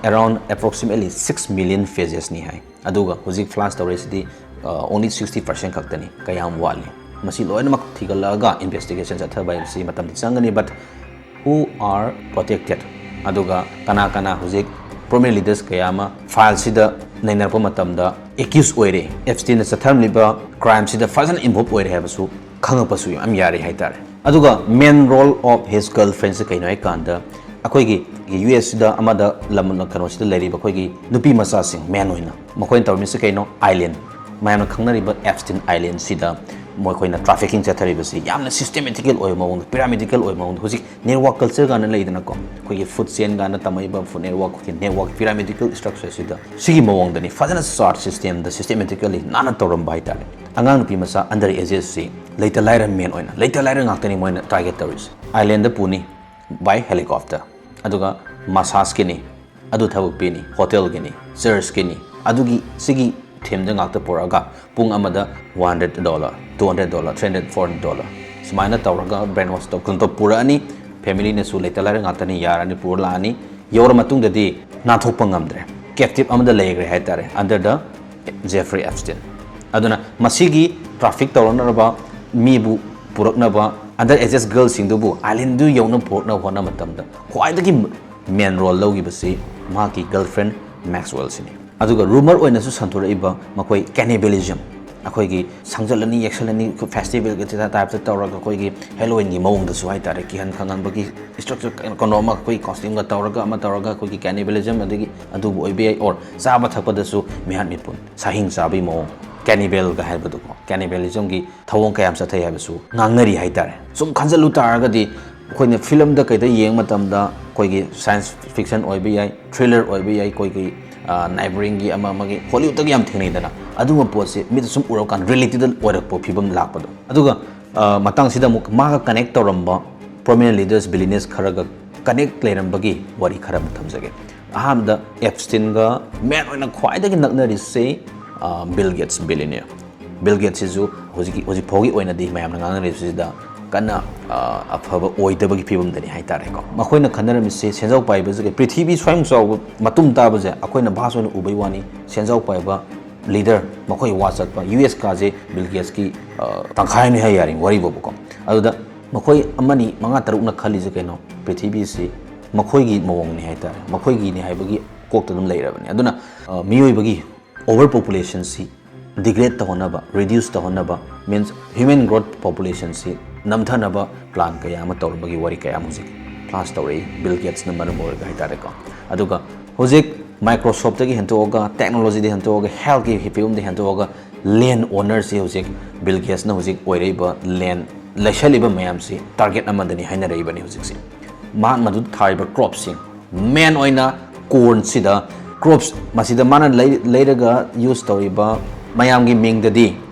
around approximately six million pagesꯅꯤ ꯍꯥꯏ꯫ ꯑꯗꯨꯒ ꯍꯧꯖꯤꯛ flash ꯇꯧꯔꯤꯁꯤꯗꯤ ꯑꯣꯡꯂꯤ ꯁꯤꯛꯁꯇꯤ ꯄꯥꯔꯁꯦꯟ ꯈꯛꯇꯅꯤ꯫ ꯀꯌꯥꯝ ꯋꯥꯠꯂꯤ? ꯃꯁꯤ ꯂꯣꯏꯅꯃꯛ ꯊꯤꯒꯠꯂꯛꯑꯒ ꯏꯟꯚꯦꯁꯇꯤꯒꯦꯁꯟ ꯆꯠꯊꯕ ꯍꯥꯏꯕꯁꯤ ꯃꯇꯝꯗꯤ ꯆꯪꯒꯅꯤ꯫ But who are protected? ꯑꯗꯨꯒ ꯀꯅꯥ ꯀꯅꯥ ꯍꯧꯖꯤꯛ ꯄ꯭ꯔꯣꯃꯤꯅꯦꯟ ꯂꯤꯗꯔꯁ ꯀꯌꯥ ꯑꯃ ꯐꯥꯏꯜꯁꯤꯗ ꯅꯩꯅꯔꯛꯄ ꯃꯇꯝꯗ ꯑꯦꯀ꯭ꯌꯨꯁ ꯑꯣꯏꯔꯦ, ꯑꯦꯞꯁꯇꯤꯟꯅ ꯆꯠꯊꯔꯝꯂꯤꯕ ꯀ꯭ꯔꯥꯏꯝꯁꯤꯗ ꯐꯖꯅ ꯏꯟꯚꯣꯜꯕ ꯑꯣꯏꯔꯦ ꯍꯥꯏꯕꯁꯨ ꯈꯪꯉꯛꯄꯁꯨ ꯌꯥꯝ ꯌꯥꯔꯤ ꯍꯥꯏꯇꯥꯔꯦ꯫ ꯑꯗꯨꯒ main role of his girlfriendꯁꯦ ꯀꯩꯅꯣ ꯍꯥꯏ ꯀꯥꯟꯗ, ꯑꯩꯈꯣꯏꯒꯤ ꯌꯨ ꯑꯦꯁꯁꯤꯗ ꯑꯃꯗ ꯂꯝ ꯀꯩꯅꯣꯁꯤꯗ ꯂꯩꯔꯤꯕ ꯑꯩꯈꯣꯏꯒꯤ ꯅꯨꯄꯤ ꯃꯆꯥꯁꯤꯡ, ꯃꯦꯟ ꯑꯣꯏꯅ ꯃꯈꯣꯏꯅ ꯇꯧꯔꯝꯃꯤꯁꯦ ꯀꯩꯅꯣ? ꯑꯥꯏꯂꯦꯟ, ꯃꯌꯥꯝꯅ ꯈꯪꯅꯔꯤꯕ ꯑꯦꯞꯁꯇꯤꯟ ꯑꯥꯏꯂꯦꯟꯁꯤꯗ ꯃꯈꯣꯏꯅ ꯇ꯭ꯔꯥꯐꯤꯀꯤꯡ ꯆꯠꯊꯔꯤꯕꯁꯤ ꯌꯥꯝꯅ ꯁꯤꯁꯇꯦꯃꯦꯇꯤꯀꯦꯜ ꯑꯣꯏꯕ ꯃꯑꯣꯡꯗ, ꯄꯤꯔꯥꯃꯤꯗꯤꯀꯦꯜ ꯑꯣꯏꯕ ꯃꯑꯣꯡꯗ, ꯍꯧꯖꯤꯛ ꯅꯦꯠꯋꯥꯛ ꯀꯜꯆꯔ ꯀꯥꯏꯅ ꯂꯩꯗꯅꯀꯣ, ꯑꯩꯈꯣꯏꯒꯤ ꯐꯨꯗ ꯆꯦꯟ ꯀꯥꯏꯅ ꯇꯝꯃꯛꯏꯕ, ꯐꯨꯗ ꯅꯦꯠꯋꯥꯛꯀꯤ ꯅꯦꯠꯋꯥꯛ ꯄꯤꯔꯥꯃꯤꯗꯤꯀꯦꯜ ꯁ꯭ꯇ꯭ꯔꯛꯆꯔꯁꯤꯗ, ꯁꯤꯒꯤ ꯃꯑꯣꯡꯗꯅꯤ ꯐꯖꯅ ꯆꯥꯔꯠ ꯁꯤꯁꯇꯦꯝꯗ ꯁꯤꯁꯇꯦꯃꯦꯇꯤꯀꯦꯜꯂꯤ ꯅꯥꯟꯅ ꯇꯧꯔꯝꯕ ꯍꯥꯏꯇꯥꯔꯦ꯫ ꯑꯉꯥꯡ ꯅꯨꯄꯤ ꯃꯆꯥ ꯑꯟꯗꯔ ꯑꯦꯖꯦꯁꯁꯤ ꯂꯩꯇ ꯂꯥꯏꯔ ꯃꯦꯟ ꯑꯣꯏꯅ, ꯂꯩꯇ ꯂꯥꯏꯔ ꯉꯥꯛꯇꯅꯤ ꯃꯣꯏꯅ ꯇꯥꯔꯒꯦꯠ ꯇꯧꯔꯤꯁꯦ꯫ ꯑꯥꯏꯂꯦꯟꯗ ꯄꯨꯅꯤ, by helicopter, ꯑꯗꯨꯒ ꯃꯁꯥꯖꯀꯤꯅꯤ, ꯑꯗꯨ ꯊꯕꯛ ꯄꯤꯅꯤ, ꯍꯣꯇꯦꯜꯒꯤꯅꯤ, ꯆꯔꯆꯀꯤꯅꯤ, ꯑꯗꯨꯒꯤ ꯁꯤꯒꯤ ꯊꯤꯝꯗ ꯉꯥꯛꯇ ꯄꯨꯔꯛꯑꯒ ꯄꯨꯡ ꯑꯃꯗ one hundred dollar, two hundred dollar, three hundred, four hundred dollar ꯁꯨꯃꯥꯏꯅ ꯇꯧꯔꯒ ꯕ꯭ꯔꯦꯟ ꯋꯥꯁ ꯇꯧ, ꯀꯩꯅꯣ ꯇꯧ ꯄꯨꯔꯛꯑꯅꯤ꯫ ꯐꯦꯃꯤꯂꯤꯅꯁꯨ ꯂꯩꯇ ꯂꯥꯏꯔ ꯉꯥꯛꯇꯅꯤ, ꯌꯥꯔꯅꯤ, ꯄꯨꯔ ꯂꯥꯛꯑꯅꯤ꯫ ꯌꯧꯔ ꯃꯇꯨꯡꯗꯗꯤ ꯅꯥꯟꯊꯣꯛꯄ ꯉꯝꯗ꯭ꯔꯦ, ꯀꯦꯞꯇꯤꯞ ꯑꯃꯗ ꯂꯩꯈ꯭ꯔꯦ ꯍꯥꯏꯇꯥꯔꯦ, under the Jeffrey Epstein꯫ ꯑꯗꯨꯅ ꯃꯁꯤꯒꯤ ꯇ꯭ꯔꯥꯐꯤꯛ ꯇꯧꯔꯛꯅꯕ, ꯃꯤꯕꯨ ꯄꯨꯔꯛꯅꯕ, ꯑꯟꯗꯔ ꯑꯦꯖꯦꯁ ꯒꯔꯜꯁꯤꯡꯗꯨꯕꯨ ꯑꯥꯏꯂꯦꯟꯗꯨ ꯌꯧꯅ ꯄꯨꯔꯛꯅꯕ ꯍꯣꯠꯅꯕ ꯃꯇꯝꯗ ꯈ꯭ꯋꯥꯏꯗꯒꯤ ꯃꯦꯟ ꯔꯣꯜ ꯂꯧꯈꯤꯕꯁꯤ ꯃꯍꯥꯛꯀꯤ ꯒꯔꯜꯐ꯭ꯔꯦꯟ ꯃꯦꯛꯁꯋꯦꯜꯁꯤꯅꯤ꯫ ꯑꯗꯨꯒ ꯔꯨꯃꯔ ꯑꯣꯏꯅꯁꯨ ꯁꯟꯗꯣꯔꯛꯏꯕ ꯃꯈꯣꯏ ꯀꯦꯅꯤꯕꯦꯂꯤꯖꯝ, ꯑꯩꯈꯣꯏꯒꯤ ꯁꯪꯖꯜꯂꯅꯤ, ꯌꯦꯛꯁꯜꯂꯅꯤ, ꯐꯦꯁꯇꯤꯚꯦꯜꯒꯤ ꯇꯥꯏꯞꯇ ꯇꯧꯔꯒ ꯑꯩꯈꯣꯏꯒꯤ ꯍꯦꯂꯣꯋꯤꯟꯒꯤ ꯃꯑꯣꯡꯗꯁꯨ ꯍꯥꯏꯇꯥꯔꯦ, ꯀꯤꯍꯟ ꯈꯪꯍꯟꯕꯒꯤ ꯁ꯭ꯇ꯭ꯔꯛꯆꯔ ꯀꯩꯅꯣ ꯑꯃ, ꯑꯩꯈꯣꯏ ꯀꯣꯁꯇ꯭ꯌꯨꯝꯒ ꯇꯧꯔꯒ ꯑꯃ ꯇꯧꯔꯒ ꯑꯩꯈꯣꯏꯒꯤ ꯀꯦꯅꯤꯕꯦꯂꯤꯖꯝ ꯑꯗꯒꯤ ꯑꯗꯨꯕꯨ ꯑꯣꯏꯕ ꯌꯥꯏ, ꯑꯣꯔ ꯆꯥꯕ ꯊꯛꯄꯗꯁꯨ ꯃꯤꯍꯥꯠ ꯃꯤꯄꯨꯟ, ꯁꯥꯍꯤꯡ ꯆꯥꯕꯒꯤ ꯃꯑꯣꯡ, ꯀꯦꯅꯤꯕꯦꯜꯒ ꯍꯥꯏꯕꯗꯣꯀꯣ, ꯀꯦꯅꯤꯕꯦꯂꯤꯖꯝꯒꯤ ꯊꯧꯑꯣꯡ ꯀꯌꯥꯝ ꯆꯠꯊꯩ ꯍꯥꯏꯕꯁꯨ ꯉꯥꯡꯅꯔꯤ ꯍꯥꯏꯇꯥꯔꯦ꯫ ꯁꯨꯝ ꯈꯟꯖꯤꯜꯂꯨ ꯇꯥꯔꯒꯗꯤ, ꯑꯩꯈꯣꯏꯅ ꯐꯤꯂꯝꯗ ꯀꯩꯗ ꯌꯦꯡꯕ ꯃꯇꯝꯗ ꯑꯩꯈꯣꯏꯒꯤ ꯁꯥꯏꯟꯁ ꯐꯤꯛꯁꯟ ꯑꯣꯏꯕ ꯌꯥꯏ, ꯊ꯭ꯔꯤꯂꯔ ꯑꯣꯏꯕ ꯌꯥꯏ, ꯑꯩꯈꯣꯏꯒꯤ, ꯑ, ꯅꯥꯏꯕꯔꯤꯡꯒꯤ ꯑꯃ ꯑꯃꯒꯤ ꯍꯣꯂꯤꯋꯨꯗꯇꯒ ꯌꯥꯝ ꯊꯦꯡꯅꯩꯗꯅ, ꯑꯗꯨꯒꯨꯝꯕ ꯄꯣꯠꯁꯦ ꯃꯤꯠꯇ ꯁꯨꯝ ꯎꯔꯀꯥꯟꯗ ꯔꯤꯌꯦꯂꯤꯇꯤꯗ ꯑꯣꯏꯔꯛꯄ ꯐꯤꯕꯝ ꯂꯥꯛꯄꯗꯣ꯫ ꯑꯗꯨꯒ, ꯑ, ꯃꯇꯥꯡꯁꯤꯗ ꯑꯃꯨꯛ ꯃꯥꯒ ꯀꯅꯦꯛ ꯇꯧꯔꯝꯕ ꯄ꯭ꯔꯣꯃꯤꯅꯦꯟ ꯂꯤꯗꯔꯁ, ꯕꯤꯂꯤꯅꯤꯌꯔꯁ ꯈꯔꯒ ꯀꯅꯦꯛ ꯂꯩꯔꯝꯕꯒꯤ ꯋꯥꯔꯤ ꯈꯔ ꯑꯃ ꯊꯝꯖꯒꯦ꯫ ꯑꯍꯥꯟꯕꯗ ꯑꯦꯞꯁꯇꯤꯟꯒ ꯃꯦꯟ ꯑꯣꯏꯅ ꯈ꯭ꯋꯥꯏꯗꯒꯤ ꯅꯛꯅꯔꯤꯁꯦ, ꯑ, ꯕꯤꯜ ꯒꯦꯠꯁ, ꯕꯤꯂꯤꯅꯤꯌꯔ꯫ ꯕꯤꯜ ꯒꯦꯠꯁꯤꯁꯨ ꯍꯧꯖꯤꯛꯀꯤ, ꯍꯧꯖꯤꯛ ꯐꯥꯎꯒꯤ ꯑꯣꯏꯅꯗꯤ ꯃꯌꯥꯝꯅ ꯉꯥꯡꯅꯔꯤꯕꯁꯤꯗ ꯀꯟꯅ, ꯑ, ꯑꯐꯕ ꯑꯣꯏꯗꯕꯒꯤ ꯐꯤꯕꯝꯗꯅꯤ ꯍꯥꯏꯇꯥꯔꯦꯀꯣ꯫ ꯃꯈꯣꯏꯅ ꯈꯟꯅꯔꯝꯃꯤꯁꯦ ꯁꯦꯟꯖꯥꯎ ꯄꯥꯏꯕꯁꯤꯒ ꯄ꯭ꯔꯤꯊꯤꯕꯤ ꯁ꯭ꯋꯥꯏꯃꯨꯛ ꯆꯥꯎꯕ ꯃꯇꯨꯝ ꯇꯥꯕꯁꯦ ꯑꯩꯈꯣꯏꯅ ꯚꯥꯁ ꯑꯣꯏꯅ ꯎꯕꯩ ꯋꯥꯅꯤ, ꯁꯦꯟꯖꯥꯎ ꯄꯥꯏꯕ ꯂꯤꯗꯔ ꯃꯈꯣꯏ ꯋꯥ ꯆꯠꯄ, ꯌꯨ ꯑꯦꯁ ꯀꯥꯁꯦ ꯕꯤꯜ ꯒꯦꯠꯁꯀꯤ ꯇꯪꯈꯥꯏ ꯑꯃ ꯍꯥꯏ ꯌꯥꯔꯦ ꯋꯥꯔꯤꯕꯨꯀꯣ꯫ ꯑꯗꯨꯗ ꯃꯈꯣꯏ ꯑꯃꯅꯤ ꯃꯉꯥ ꯇꯔꯨꯛꯅ ꯈꯜꯂꯤꯁꯦ ꯀꯩꯅꯣ? ꯄ꯭ꯔꯤꯊꯤꯕꯤꯁꯤ ꯃꯈꯣꯏꯒꯤ ꯃꯑꯣꯡꯅꯤ ꯍꯥꯏꯇꯥꯔꯦ, ꯃꯈꯣꯏꯒꯤꯅꯤ ꯍꯥꯏꯕꯒꯤ ꯀꯣꯛꯇ ꯑꯗꯨꯝ ꯂꯩꯔꯕꯅꯤ꯫ ꯑꯗꯨꯅ ꯃꯤꯑꯣꯏꯕꯒꯤ ꯑꯣꯚꯔ ꯄꯣꯄꯨꯂꯦꯁꯟꯁꯤ ꯗꯤꯒ꯭ꯔꯦꯗ ꯇꯧꯍꯟꯅꯕ, ꯔꯤꯗ꯭ꯌꯨꯁ ꯇꯧꯍꯟꯅꯕ, ꯃꯤꯟꯁ ꯍ꯭ꯌꯨꯃꯦꯟ ꯒ꯭ꯔꯣꯠ ꯄꯣꯄꯨꯂꯦꯁꯟꯁꯤ ꯅꯝꯊꯅꯕ ꯄ꯭ꯂꯥꯟ ꯀꯌꯥ ꯑꯃ ꯇꯧꯔꯝꯕꯒꯤ ꯋꯥꯔꯤ ꯀꯌꯥ ꯑꯃ ꯍꯧꯖꯤꯛ ꯐ꯭ꯂꯥꯁ ꯇꯧꯔꯛꯏ, ꯕꯤꯜ ꯒꯦꯠꯁꯅ ꯃꯔꯝ ꯑꯣꯏꯔꯒ ꯍꯥꯏꯇꯥꯔꯦꯀꯣ꯫ ꯑꯗꯨꯒ ꯍꯧꯖꯤꯛ ꯃꯥꯏꯀ꯭ꯔꯣꯁꯣꯞꯇꯒꯤ ꯍꯦꯟꯇꯣꯛꯑꯒ, ꯇꯦꯛꯅꯣꯂꯣꯖꯤꯗꯒꯤ ꯍꯦꯟꯇꯣꯛꯑꯒ, ꯍꯦꯜꯊꯀꯤ ꯐꯤꯕꯝꯗ ꯍꯦꯟꯇꯣꯛꯑꯒ, ꯂꯦꯟ ꯑꯣꯅꯔꯁꯤ ꯍꯧꯖꯤꯛ ꯕꯤꯜ ꯒꯦꯠꯁꯅ ꯍꯧꯖꯤꯛ ꯑꯣꯏꯔꯛꯏꯕ, ꯂꯦꯟ ꯂꯩꯁꯜꯂꯤꯕ ꯃꯌꯥꯝꯁꯤ ꯇꯥꯔꯒꯦꯠ ꯑꯃꯗꯅꯤ ꯍꯥꯏꯅꯔꯛꯏꯕꯅꯤ ꯍꯧꯖꯤꯛꯁꯦ꯫ ꯃꯍꯥꯛ ꯃꯗꯨ ꯊꯥꯔꯤꯕ ꯀ꯭ꯔꯣꯞꯁꯤꯡ, ꯃꯦꯟ ꯑꯣꯏꯅ ꯀꯣꯔꯟꯁꯤꯗ, ꯀ꯭ꯔꯣꯞꯁ ꯃꯁꯤꯗ ꯃꯥꯅ ꯂꯩꯔꯒ ꯌꯨꯁ ꯇꯧꯔꯤꯕ ꯃꯌꯥꯝꯒꯤ ꯃꯤꯡꯗꯗꯤ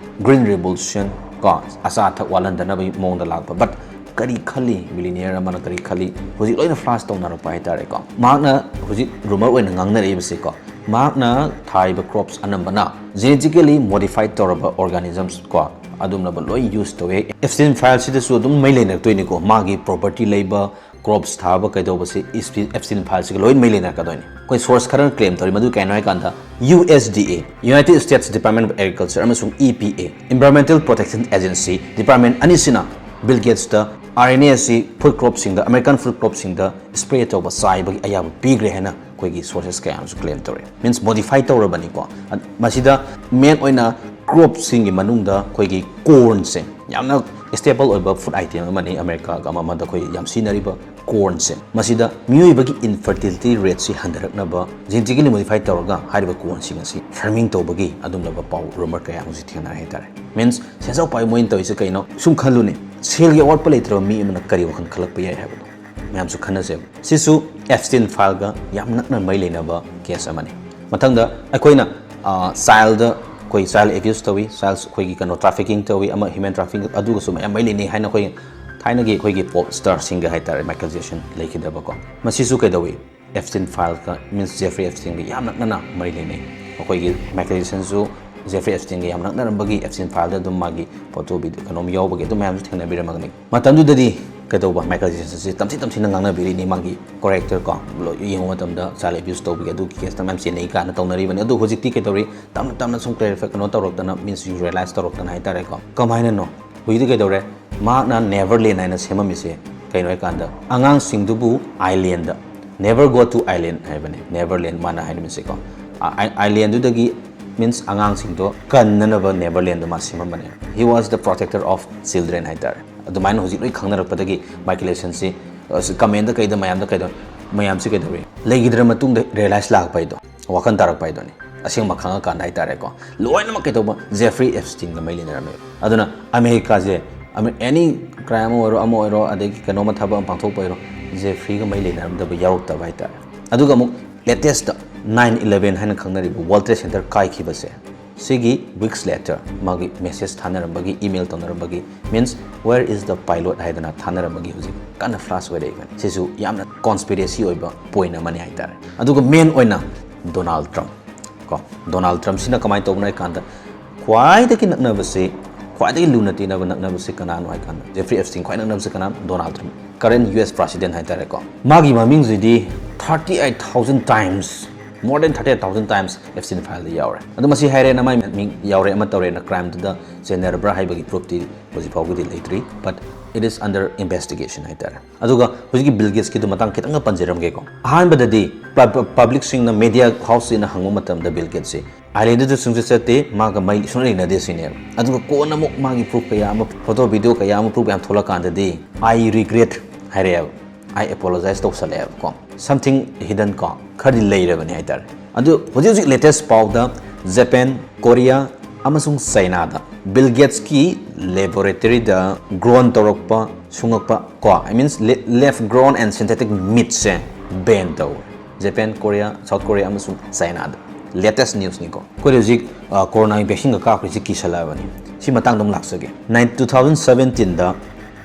ꯒ꯭ꯔꯤꯟ ꯔꯤꯚꯣꯂꯨꯁꯟ ꯀꯣ, ꯑꯆꯥ ꯑꯊꯛ ꯋꯥꯠꯍꯟꯗꯅꯕꯒꯤ ꯃꯑꯣꯡꯗ ꯂꯥꯛꯄ꯫ ꯕꯠ ꯀꯔꯤ ꯈꯜꯂꯤ, ꯕꯤꯂꯤꯅꯤꯌꯔ ꯑꯃꯅ ꯀꯔꯤ ꯈꯜꯂꯤ, ꯍꯧꯖꯤꯛ ꯂꯣꯏꯅ ꯐ꯭ꯂꯥꯁ ꯇꯧꯅꯔꯛꯄ ꯍꯥꯏꯇꯥꯔꯦꯀꯣ꯫ ꯃꯍꯥꯛꯅ ꯍꯧꯖꯤꯛ ꯔꯨꯃꯔ ꯑꯣꯏꯅ ꯉꯥꯡꯅꯔꯛꯏꯕꯁꯤꯀꯣ, ꯃꯍꯥꯛꯅ ꯊꯥꯔꯤꯕ ꯀ꯭ꯔꯣꯞꯁ ꯑꯅꯝꯕꯅ ꯖꯦꯅꯦꯇꯤꯀꯦꯂꯤ ꯃꯣꯗꯤꯐꯥꯏꯠ ꯇꯧꯔꯕ ꯑꯣꯔꯒꯥꯅꯤꯖꯝꯁ ꯀꯣ, ꯑꯗꯨꯝꯅꯕ ꯂꯣꯏ ꯌꯨꯁ ꯇꯧꯋꯦ꯫ ꯑꯦꯞꯁꯇꯤꯟ ꯐꯥꯏꯜꯁꯤꯗꯁꯨ ꯑꯗꯨꯝ ꯃꯩ ꯂꯩꯅꯔꯛꯇꯣꯏꯅꯤꯀꯣ, ꯃꯥꯒꯤ ꯄ꯭ꯔꯣꯄꯔꯇꯤ ꯂꯩꯕ ꯀ꯭ꯔꯣꯞꯁ ꯊꯥꯕ ꯀꯩꯗꯧꯕꯁꯦ ꯑꯦꯞꯁꯇꯤꯟ ꯐꯥꯏꯜꯁꯤꯒ ꯂꯣꯏ ꯃꯩ ꯂꯩꯅꯔꯛꯀꯗꯣꯏꯅꯤ꯫ ꯑꯩꯈꯣꯏ ꯁꯣꯔꯁ ꯈꯔꯅ ꯀ꯭ꯂꯦꯝ ꯇꯧꯔꯤ, ꯃꯗꯨ ꯀꯩꯅꯣ ꯍꯥꯏꯀꯥꯟꯗ U S D A, United States Department of Agriculture, ꯑꯃꯁꯨꯡ E P A, Environmental Protection Agency, department ꯑꯅꯤꯁꯤꯅ ꯕꯤꯜ ꯒꯦꯠꯁꯇ ꯑꯥꯔ ꯑꯦꯟ ꯑꯦ ꯑꯁꯤ ꯐꯨꯗ ꯀ꯭ꯔꯣꯞꯁꯤꯡꯗ, ꯑꯃꯦꯔꯤꯀꯥꯟ ꯐꯨꯗ ꯀ꯭ꯔꯣꯞꯁꯤꯡꯗ ꯁ꯭ꯄ꯭ꯔꯦ ꯇꯧꯕ, ꯆꯥꯏꯕꯒꯤ ꯑꯌꯥꯕ ꯄꯤꯈ꯭ꯔꯦ ꯍꯥꯏꯅ ꯑꯩꯈꯣꯏꯒꯤ ꯁꯣꯔꯁꯦꯁ ꯀꯌꯥ ꯑꯃꯁꯨ ꯀ꯭ꯂꯦꯝ ꯇꯧꯔꯦ꯫ ꯃꯤꯟꯁ ꯃꯣꯗꯤꯐꯥꯏ ꯇꯧꯔꯕꯅꯤꯀꯣ꯫ ꯑ-, ꯃꯁꯤꯗ ꯃꯦꯟ ꯑꯣꯏꯅ ꯀ꯭ꯔꯣꯞꯁꯤꯡꯒꯤ ꯃꯅꯨꯡꯗ ꯑꯩꯈꯣꯏꯒꯤ ꯀꯣꯔꯟꯁꯦ ꯌꯥꯝꯅ ꯁ꯭ꯇꯦꯄꯜ ꯑꯣꯏꯕ ꯐꯨꯗ ꯑꯥꯏꯇꯦꯝ ꯑꯃꯅꯤ, ꯑꯃꯦꯔꯤꯀꯥꯒ ꯑꯃ ꯑꯃꯗ ꯑꯩꯈꯣꯏ ꯌꯥꯝ ꯁꯤꯖꯤꯟꯅꯔꯤꯕ ꯀꯣꯔꯟꯁꯦ꯫ ꯃꯁꯤꯗ ꯃꯤꯑꯣꯏꯕꯒꯤ ꯏꯟꯐꯔꯇꯤꯂꯤꯇꯤ ꯔꯦꯠꯁꯤ ꯍꯟꯊꯔꯛꯅꯕ ꯖꯦꯅꯦꯇꯤꯀꯦꯂꯤ ꯃꯣꯗꯤꯐꯥꯏ ꯇꯧꯔꯒ ꯍꯥꯏꯔꯤꯕ ꯀꯣꯔꯟꯁꯤꯡ ꯑꯁꯤ ꯐꯥꯔꯃꯤꯡ ꯇꯧꯕꯒꯤ ꯑꯗꯨꯝꯂꯕ ꯄꯥꯎ, ꯔꯨꯃꯔ ꯀꯌꯥ ꯑꯃꯁꯨ ꯊꯦꯡꯅꯔꯦ ꯍꯥꯏꯇꯥꯔꯦ꯫ ꯃꯤꯟꯁ ꯁꯦꯟꯖꯥꯎ ꯄꯥꯏꯕ ꯃꯣꯏꯅ ꯇꯧꯔꯤꯁꯦ ꯀꯩꯅꯣ? ꯁꯨꯝ ꯈꯜꯂꯨꯅꯦ, ꯁꯦꯜꯒꯤ ꯑꯋꯥꯠꯄ ꯂꯩꯇ꯭ꯔꯕ ꯃꯤ ꯑꯃꯅ ꯀꯔꯤ ꯋꯥꯈꯜ ꯈꯜꯂꯛꯄ ꯌꯥꯏ ꯍꯥꯏꯕꯗꯣ ꯃꯌꯥꯝꯁꯨ ꯈꯟꯅꯁꯦꯕ꯫ ꯁꯤꯁꯨ ꯑꯦꯞꯁꯇꯤꯟ ꯐꯥꯏꯜꯒ ꯌꯥꯝ ꯅꯛꯅ ꯃꯔꯤ ꯂꯩꯅꯕ ꯀꯦꯁ ꯑꯃꯅꯤ꯫ ꯃꯊꯪꯗ ꯑꯩꯈꯣꯏꯅ, ꯑ, ꯆꯥꯏꯜꯗ, ꯑꯩꯈꯣꯏ ꯆꯥꯏꯜ ꯑꯦꯕ꯭ꯌꯨꯁ ꯇꯧꯏ, ꯆꯥꯏꯜ ꯑꯩꯈꯣꯏꯒꯤ ꯀꯩꯅꯣ ꯇ꯭ꯔꯥꯐꯤꯀꯤꯡ ꯇꯧꯏ, ꯑꯃ ꯍ꯭ꯌꯨꯃꯦꯟ ꯇ꯭ꯔꯥꯐꯤꯀꯤꯡ, ꯑꯗꯨꯒꯁꯨ ꯃꯌꯥꯝ ꯃꯔꯤ ꯂꯩꯅꯩ ꯍꯥꯏꯅ ꯑꯩꯈꯣꯏ ꯊꯥꯏꯅꯒꯤ ꯑꯩꯈꯣꯏꯒꯤ ꯄꯣꯞ ꯁ꯭ꯇꯥꯔꯁꯤꯡꯒ ꯍꯥꯏꯇꯥꯔꯦ, ꯃꯥꯏꯀꯦꯜ ꯖꯦꯛꯁꯟ ꯂꯩꯈꯤꯗꯕꯀꯣ꯫ ꯃꯁꯤꯁꯨ ꯀꯩꯗꯧꯏ? ꯑꯦꯞꯁꯇꯤꯟ ꯐꯥꯏꯜꯒ, ꯃꯤꯟꯁ ꯖꯦꯐ꯭ꯔꯤ ꯑꯦꯞꯁꯇꯤꯟꯒ ꯌꯥꯝ ꯅꯛꯅꯅ ꯃꯔꯤ ꯂꯩꯅꯩ꯫ ꯑꯩꯈꯣꯏꯒꯤ ꯃꯥꯏꯀꯦꯜ ꯖꯦꯛꯁꯟꯁꯨ ꯖꯦꯐ꯭ꯔꯤ ꯑꯦꯞꯁꯇꯤꯟꯒ ꯌꯥꯝ ꯅꯛꯅꯔꯝꯕꯒꯤ ꯑꯦꯞꯁꯇꯤꯟ ꯐꯥꯏꯜꯗ ꯑꯗꯨꯝ ꯃꯥꯒꯤ ꯐꯣꯇꯣ, ꯚꯤꯗꯤꯑꯣ ꯀꯩꯅꯣꯝ ꯌꯥꯎꯕꯒꯤ ꯑꯗꯨꯝ ꯃꯌꯥꯝꯁꯨ ꯊꯦꯡꯅꯕꯤꯔꯝꯃꯒꯅꯤ꯫ ꯃꯇꯝꯗꯨꯗꯗꯤ ꯀꯩꯗꯧꯕ ꯃꯥꯏꯀꯦꯜ ꯖꯦꯛꯁꯟꯁꯦ ꯇꯝꯊꯤ ꯇꯝꯊꯤꯅ ꯉꯥꯡꯅꯕꯤꯔꯤꯅꯤ꯫ ꯃꯥꯒꯤ ꯀꯣ ꯔꯦꯛꯇꯔ ꯀꯣ ꯂꯣꯏ ꯌꯦꯡꯕ ꯃꯇꯝꯗ ꯆꯥꯏꯜ ꯑꯦꯕ꯭ꯌꯨꯁ ꯇꯧꯕꯒꯤ ꯑꯗꯨꯒꯤ ꯀꯦꯁꯇ ꯃꯌꯥꯝ ꯆꯦꯟꯅꯩ ꯀꯥꯏꯅ ꯇꯧꯅꯔꯤꯕꯅꯤ꯫ ꯑꯗꯨ ꯍꯧꯖꯤꯛꯇꯤ ꯀꯩꯗꯧꯔꯤ? ꯇꯞꯅ ꯇꯞꯅ ꯁꯨꯝ ꯀ꯭ꯂꯦꯔꯤꯐꯥꯏ ꯀꯩꯅꯣ ꯇꯧꯔꯛꯇꯅ, ꯃꯤꯟꯁ ꯔꯤꯌꯦꯂꯥꯏꯁ ꯇꯧꯔꯛꯇꯅ ꯍꯥꯏꯇꯥꯔꯦꯀꯣ꯫ ꯀꯃꯥꯏꯅꯅꯣ? ꯍꯧꯖꯤꯛꯇꯤ ꯀꯩꯗꯧꯔꯦ? ꯃꯍꯥꯛꯅ ꯅꯦꯚꯔꯂꯦꯟ ꯍꯥꯏꯅ ꯁꯦꯝꯃꯝꯃꯤꯁꯦ ꯀꯩꯅꯣ ꯍꯥꯏꯀꯥꯟꯗ ꯑꯉꯥꯡꯁꯤꯡꯗꯨꯕꯨ island, never go to island ꯍꯥꯏꯕꯅꯦ ꯅꯦꯚꯔꯂꯦꯟ ꯃꯥꯅ ꯍꯥꯏꯔꯝꯃꯤꯁꯦꯀꯣ꯫ ꯑꯥꯏꯂꯦꯟꯗꯨꯗꯒꯤ ꯃꯤꯟꯁ ꯑꯉꯥꯡꯁꯤꯡꯗꯣ ꯀꯟꯅꯅꯕ ꯅꯦꯚꯔꯂꯦꯟꯗꯣ ꯃꯥ ꯁꯦꯝꯃꯝꯕꯅꯦ꯫ He was the protector of children ꯍꯥꯏꯇꯥꯔꯦ꯫ ꯑꯗꯨꯃꯥꯏꯅ ꯍꯧꯖꯤꯛ ꯂꯣꯏ ꯈꯪꯅꯔꯛꯄꯗꯒꯤ ꯃꯥꯏꯀꯦꯜ ꯖꯦꯛꯁꯟꯁꯤ ꯀꯃꯦꯟꯗ ꯀꯩꯗ ꯃꯌꯥꯝꯗ ꯀꯩꯗ ꯃꯌꯥꯝꯁꯤ ꯀꯩꯗꯧꯔꯤ? ꯂꯩꯈꯤꯗ꯭ꯔ ꯃꯇꯨꯡꯗ ꯔꯤꯌꯦꯂꯥꯏꯁ ꯂꯥꯛꯄ ꯍꯥꯏꯗꯣ, ꯋꯥꯈꯜ ꯇꯥꯔꯛꯄ ꯍꯥꯏꯗꯨꯅꯤ꯫ ꯑꯁꯦꯡꯕ ꯈꯪꯉꯀꯥꯟꯗ ꯍꯥꯏꯇꯥꯔꯦꯀꯣ꯫ ꯂꯣꯏꯅꯃꯛ ꯀꯩꯗꯧꯕ? ꯖꯦꯐ꯭ꯔꯤ ꯑꯦꯞꯁꯇꯤꯟꯒ ꯃꯔꯤ ꯂꯩꯅꯔꯝꯃꯦꯕ꯫ ꯑꯗꯨꯅ ꯑꯃꯦꯔꯤꯀꯥꯁꯦ ꯑꯦꯅꯤ ꯀ꯭ꯔꯥꯏꯝ ꯑꯃ ꯑꯣꯏꯔꯣ, ꯑꯃ ꯑꯣꯏꯔꯣ, ꯑꯗꯒꯤ ꯀꯩꯅꯣꯝꯃ ꯊꯕꯛ ꯑꯃ ꯄꯥꯡꯊꯣꯛꯄ ꯑꯣꯏꯔꯣ, ꯖꯦꯐ꯭ꯔꯤꯒ ꯃꯔꯤ ꯂꯩꯅꯔꯝꯗꯕ ꯌꯥꯎꯔꯛꯇꯕ ꯍꯥꯏꯇꯥꯔꯦ꯫ ꯑꯗꯨꯒ ꯑꯃꯨꯛ ꯂꯦꯇꯦꯁꯇ ꯅꯥꯏꯟ ꯏꯂꯦꯚꯦꯟ ꯍꯥꯏꯅ ꯈꯪꯅꯔꯤꯕ ꯋꯥꯔꯜ ꯇ꯭ꯔꯦꯗ ꯁꯦꯟꯇꯔ ꯀꯥꯏꯈꯤꯕꯁꯦ, ꯁꯤꯒꯤ ꯋꯤꯛꯁ ꯂꯦꯇꯔ ꯃꯥꯒꯤ ꯃꯦꯁꯦꯖ ꯊꯥꯅꯔꯝꯕꯒꯤ, ꯏꯃꯦꯜ ꯇꯧꯅꯔꯝꯕꯒꯤ, means "Where is the pilot?" ꯍꯥꯏꯗꯅ ꯊꯥꯅꯔꯝꯕꯒꯤ ꯍꯧꯖꯤꯛ ꯀꯟꯅ ꯐ꯭ꯂꯥꯁ ꯑꯣꯏꯔꯛꯏꯕꯅꯤ꯫ ꯁꯤꯁꯨ ꯌꯥꯝꯅ ꯀꯣꯟꯁꯄꯤꯔꯦꯁꯤ ꯑꯣꯏꯕ ꯄꯣꯏꯟ ꯑꯃꯅꯤ ꯍꯥꯏꯇꯥꯔꯦ꯫ ꯑꯗꯨꯒ ꯃꯦꯟ ꯑꯣꯏꯅ ꯗꯣꯅꯥꯜꯗ ꯇ꯭ꯔꯝꯞ ꯀꯣ, ꯗꯣꯅꯥꯜꯗ ꯇ꯭ꯔꯝꯞꯁꯤꯅ ꯀꯃꯥꯏꯅ ꯇꯧꯕꯅꯣ ꯍꯥꯏ ꯀꯥꯟꯗ, ꯈ꯭ꯋꯥꯏꯗꯒꯤ ꯅꯛꯅꯕꯁꯤ, ꯈ꯭ꯋꯥꯏꯗꯒꯤ ꯂꯨꯅ ꯇꯤꯟꯅꯕ ꯅꯛꯅꯕꯁꯤ ꯀꯅꯥꯅꯣ ꯍꯥꯏ ꯀꯥꯟꯗ, ꯖꯦꯐ꯭ꯔꯤ ꯑꯦꯞꯁꯇꯤꯟ ꯈ꯭ꯋꯥꯏ ꯅꯛꯅꯕꯁꯤ ꯀꯅꯥꯅꯣ? ꯗꯣꯅꯥꯜꯗ ꯇ꯭ꯔꯝꯞ, ꯀꯔꯦꯟ ꯌꯨ ꯑꯦꯁ ꯄ꯭ꯔꯦꯁꯤꯗꯦꯟ ꯍꯥꯏꯇꯥꯔꯦꯀꯣ꯫ ꯃꯥꯒꯤ ꯃꯃꯤꯡꯁꯤꯗꯤ thirty eight thousand times, more than thirty eight thousand times ꯑꯦꯞꯁꯇꯤꯟ ꯐꯥꯏꯜꯗ ꯌꯥꯎꯔꯦ꯫ ꯑꯗꯣ ꯃꯁꯤ ꯍꯥꯏꯔꯦꯅ ꯃꯥꯏ ꯃꯤꯡ ꯌꯥꯎꯔꯦ ꯑꯃ ꯇꯧꯔꯦꯅ ꯀ꯭ꯔꯥꯏꯝꯗꯨꯗ ꯆꯦꯟꯅꯔꯕ꯭ꯔꯥ ꯍꯥꯏꯕꯒꯤ ꯄ꯭ꯔꯨꯐꯇꯤ ꯍꯧꯖꯤꯛ ꯐꯥꯎꯒꯤꯗꯤ ꯂꯩꯇ꯭ꯔꯤ, but it is under investigation ꯍꯥꯏꯇꯥꯔꯦ꯫ ꯑꯗꯨꯒ ꯍꯧꯖꯤꯛꯀꯤ ꯕꯤꯜ ꯒꯦꯠꯁꯀꯤꯗꯨ ꯃꯇꯥꯡ ꯈꯤꯇꯪꯒ ꯄꯟꯖꯔꯝꯒꯦꯀꯣ꯫ ꯑꯍꯥꯟꯕꯗꯗꯤ ꯄ-, ꯄ-, ꯄꯕ꯭ꯂꯤꯛꯁꯤꯡꯅ, ꯃꯦꯗꯤꯌꯥ ꯍꯥꯎꯁꯁꯤꯡꯅ ꯍꯪꯕ ꯃꯇꯝꯗ ꯕꯤꯜ ꯒꯦꯠꯁꯤ ꯑꯥꯏꯂꯦꯟꯗꯨꯗ ꯁꯨꯡꯆꯠ ꯆꯠꯇꯦ, ꯃꯥꯒ ꯃꯔꯤ ꯁꯨꯡꯂꯩ ꯂꯩꯅꯗꯦ ꯁꯤꯅꯦꯕ꯫ ꯑꯗꯨꯒ ꯀꯣꯟꯅ ꯑꯃꯨꯛ ꯃꯥꯒꯤ ꯄ꯭ꯔꯨꯐ ꯀꯌꯥ ꯑꯃ, ꯐꯣꯇꯣ ꯚꯤꯗꯤꯑꯣ ꯀꯌꯥ ꯑꯃ ꯄ꯭ꯔꯨꯐ ꯌꯥꯝ ꯊꯣꯛꯂꯛꯀꯥꯟꯗꯗꯤ "I regret" ꯍꯥꯏꯔꯛꯑꯦꯕ, "I apologize" ꯇꯧꯁꯜꯂꯛꯑꯦꯕꯀꯣ꯫ Something hidden ꯀꯣ, ꯈꯔꯗꯤ ꯂꯩꯔꯕꯅꯤ ꯍꯥꯏꯇꯥꯔꯦ꯫ ꯑꯗꯨ ꯍꯧꯖꯤꯛ ꯍꯧꯖꯤꯛ ꯂꯦꯇꯦꯁ ꯄꯥꯎꯗ ꯖꯄꯦꯟ, ꯀꯣꯔꯤꯌꯥ ꯑꯃꯁꯨꯡ ꯆꯩꯅꯥꯗ ꯕꯤꯜ ꯒꯦꯠꯁꯀꯤ ꯂꯦꯕꯣꯔꯦꯇꯔꯤꯗ ꯒ꯭ꯔꯣꯟ ꯇꯧꯔꯛꯄ, ꯁꯨꯡꯉꯛꯄ ꯀꯣ, I mean lab grown and synthetic meatꯁꯦ ꯕꯦꯟ ꯇꯧꯔꯦ꯫ ꯖꯄꯦꯟ, ꯀꯣꯔꯤꯌꯥ, ꯁꯥꯎꯠ ꯀꯣꯔꯤꯌꯥ ꯑꯃꯁꯨꯡ ꯆꯩꯅꯥꯗ꯫ ꯂꯦꯇꯦꯁ ꯅ꯭ꯌꯨꯁꯅꯤꯀꯣ꯫ ꯑꯩꯈꯣꯏꯗ ꯍꯧꯖꯤꯛ, ꯑ, ꯀꯣꯔꯣꯅꯥꯒꯤ ꯚꯦꯛꯁꯤꯟꯒ ꯀꯥꯞꯈ꯭ꯔꯤꯁꯤ ꯀꯤꯁꯜꯂꯛꯑꯕꯅꯤ꯫ ꯁꯤ ꯃꯇꯥꯡꯗ ꯑꯃꯨꯛ ꯂꯥꯛꯆꯒꯦ꯫ ꯅꯥꯏꯟ, two thousand seventeenꯗ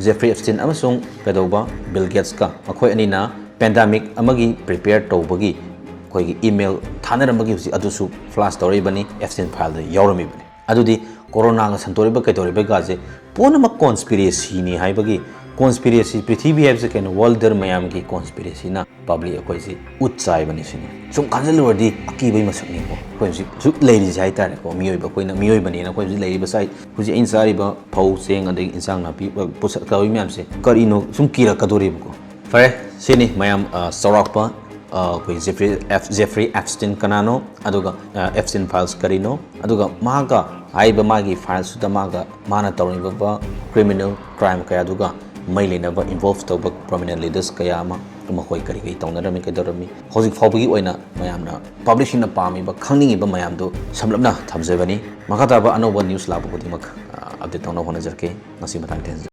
ꯖꯦꯐ꯭ꯔꯤ ꯑꯦꯞꯁꯇꯤꯟ ꯑꯃꯁꯨꯡ ꯀꯩꯗꯧꯕ ꯕꯤꯜ ꯒꯦꯠꯁꯀ ꯃꯈꯣꯏ ꯑꯅꯤꯅ ꯄꯦꯟꯗꯥꯃꯤꯛ ꯑꯃꯒꯤ ꯄ꯭ꯔꯤꯄꯦꯌꯔ ꯇꯧꯕꯒꯤ ꯑꯩꯈꯣꯏꯒꯤ ꯏꯃꯦꯜ ꯊꯥꯅꯔꯝꯕꯒꯤ ꯍꯧꯖꯤꯛ ꯑꯗꯨꯁꯨ ꯐ꯭ꯂꯥꯁ ꯇꯧꯔꯛꯏꯕꯅꯤ, ꯑꯦꯞꯁꯇꯤꯟ ꯐꯥꯏꯜꯗ ꯌꯥꯎꯔꯝꯃꯤꯕꯅꯤ꯫ ꯑꯗꯨꯗꯤ ꯀꯣꯔꯣꯅꯥꯒ ꯁꯟꯇꯣꯔꯛꯏꯕ ꯀꯩꯗꯧꯔꯤꯕꯒꯥꯁꯦ ꯄꯨꯝꯅꯃꯛ ꯀꯣꯟꯁꯄꯤꯔꯦꯁꯤꯅꯤ ꯍꯥꯏꯕꯒꯤ Conspiracy, ꯄ꯭ꯔꯤꯊꯤꯕꯤ ꯍꯥꯏꯕꯁꯦ ꯀꯩꯅꯣ? ꯋꯥꯔꯜꯗꯔ ꯃꯌꯥꯝꯒꯤ conspiracyꯅ public ꯑꯩꯈꯣꯏꯁꯤ ꯎꯠ ꯆꯥꯏꯕꯅꯤ ꯁꯤꯅꯤ꯫ ꯁꯨꯝ ꯈꯟꯖꯤꯜꯂꯨꯔꯗꯤ ꯑꯀꯤꯕꯒꯤ ꯃꯁꯛꯅꯤꯀꯣ ꯑꯩꯈꯣꯏ ꯍꯧꯖꯤꯛ ꯍꯧꯖꯤꯛ ꯂꯩꯔꯤꯁꯦ ꯍꯥꯏꯇꯥꯔꯦꯀꯣ꯫ ꯃꯤꯑꯣꯏꯕ ꯑꯩꯈꯣꯏꯅ ꯃꯤꯑꯣꯏꯕꯅꯦꯅ ꯑꯩꯈꯣꯏ ꯍꯧꯖꯤꯛ ꯂꯩꯔꯤꯕ ꯁꯥꯏ ꯍꯧꯖꯤꯛ ꯑꯩꯅ ꯆꯥꯔꯤꯕ ꯐꯧ ꯆꯦꯡ ꯑꯗꯒꯤ ꯏꯟꯁꯥꯡ ꯅꯥꯄꯤ, ꯑ, ꯄꯨꯁꯛ ꯇꯧꯔꯤ ꯃꯌꯥꯝꯁꯦ ꯀꯔꯤꯅꯣ ꯁꯨꯝ ꯀꯤꯔꯛꯀꯗꯣꯔꯤꯕꯀꯣ꯫ ꯐꯔꯦ, ꯁꯤꯅꯤ ꯃꯌꯥꯝ, ꯑ, ꯆꯥꯎꯔꯥꯛꯄ, ꯑ, ꯑꯩꯈꯣꯏ Jeffrey F, Jeffrey Epstein ꯀꯅꯥꯅꯣ, ꯑꯗꯨꯒ, ꯑ, Epstein files ꯀꯔꯤꯅꯣ, ꯑꯗꯨꯒ ꯃꯥꯒ ꯍꯥꯏꯔꯤꯕ ꯃꯥꯒꯤ filesꯇꯨꯗ ꯃꯥꯒ, ꯃꯥꯅ ꯇꯧꯔꯝꯃꯤꯕ criminal crime ꯀꯌꯥꯗꯨꯒ ꯃꯔꯤ ꯂꯩꯅꯕ involve ꯇꯧꯕ prominent leaders ꯀꯌꯥ ꯑꯃ ꯃꯈꯣꯏ ꯀꯔꯤ ꯀꯔꯤ ꯇꯧꯅꯔꯝꯃꯤ, ꯀꯩꯗꯧꯔꯝꯃꯤ, ꯍꯧꯖꯤꯛ ꯐꯥꯎꯕꯒꯤ ꯑꯣꯏꯅ ꯃꯌꯥꯝꯅ publicꯁꯤꯡꯅ ꯄꯥꯝꯃꯤꯕ, ꯈꯪꯅꯤꯡꯉꯤꯕ ꯃꯌꯥꯝꯗꯨ ꯁꯝꯂꯞꯅ ꯊꯝꯖꯕꯅꯤ꯫ ꯃꯈꯥ ꯇꯥꯕ ꯑꯅꯧꯕ news ꯂꯥꯛꯄ ꯈꯨꯗꯤꯡꯃꯛ, ꯑ, update ꯇꯧꯅꯕ ꯍꯣꯠꯅꯖꯔꯛꯀꯦ꯫ ꯉꯁꯤ ꯃꯇꯥꯡꯗ ꯊꯦꯡꯅꯖꯔꯦ꯫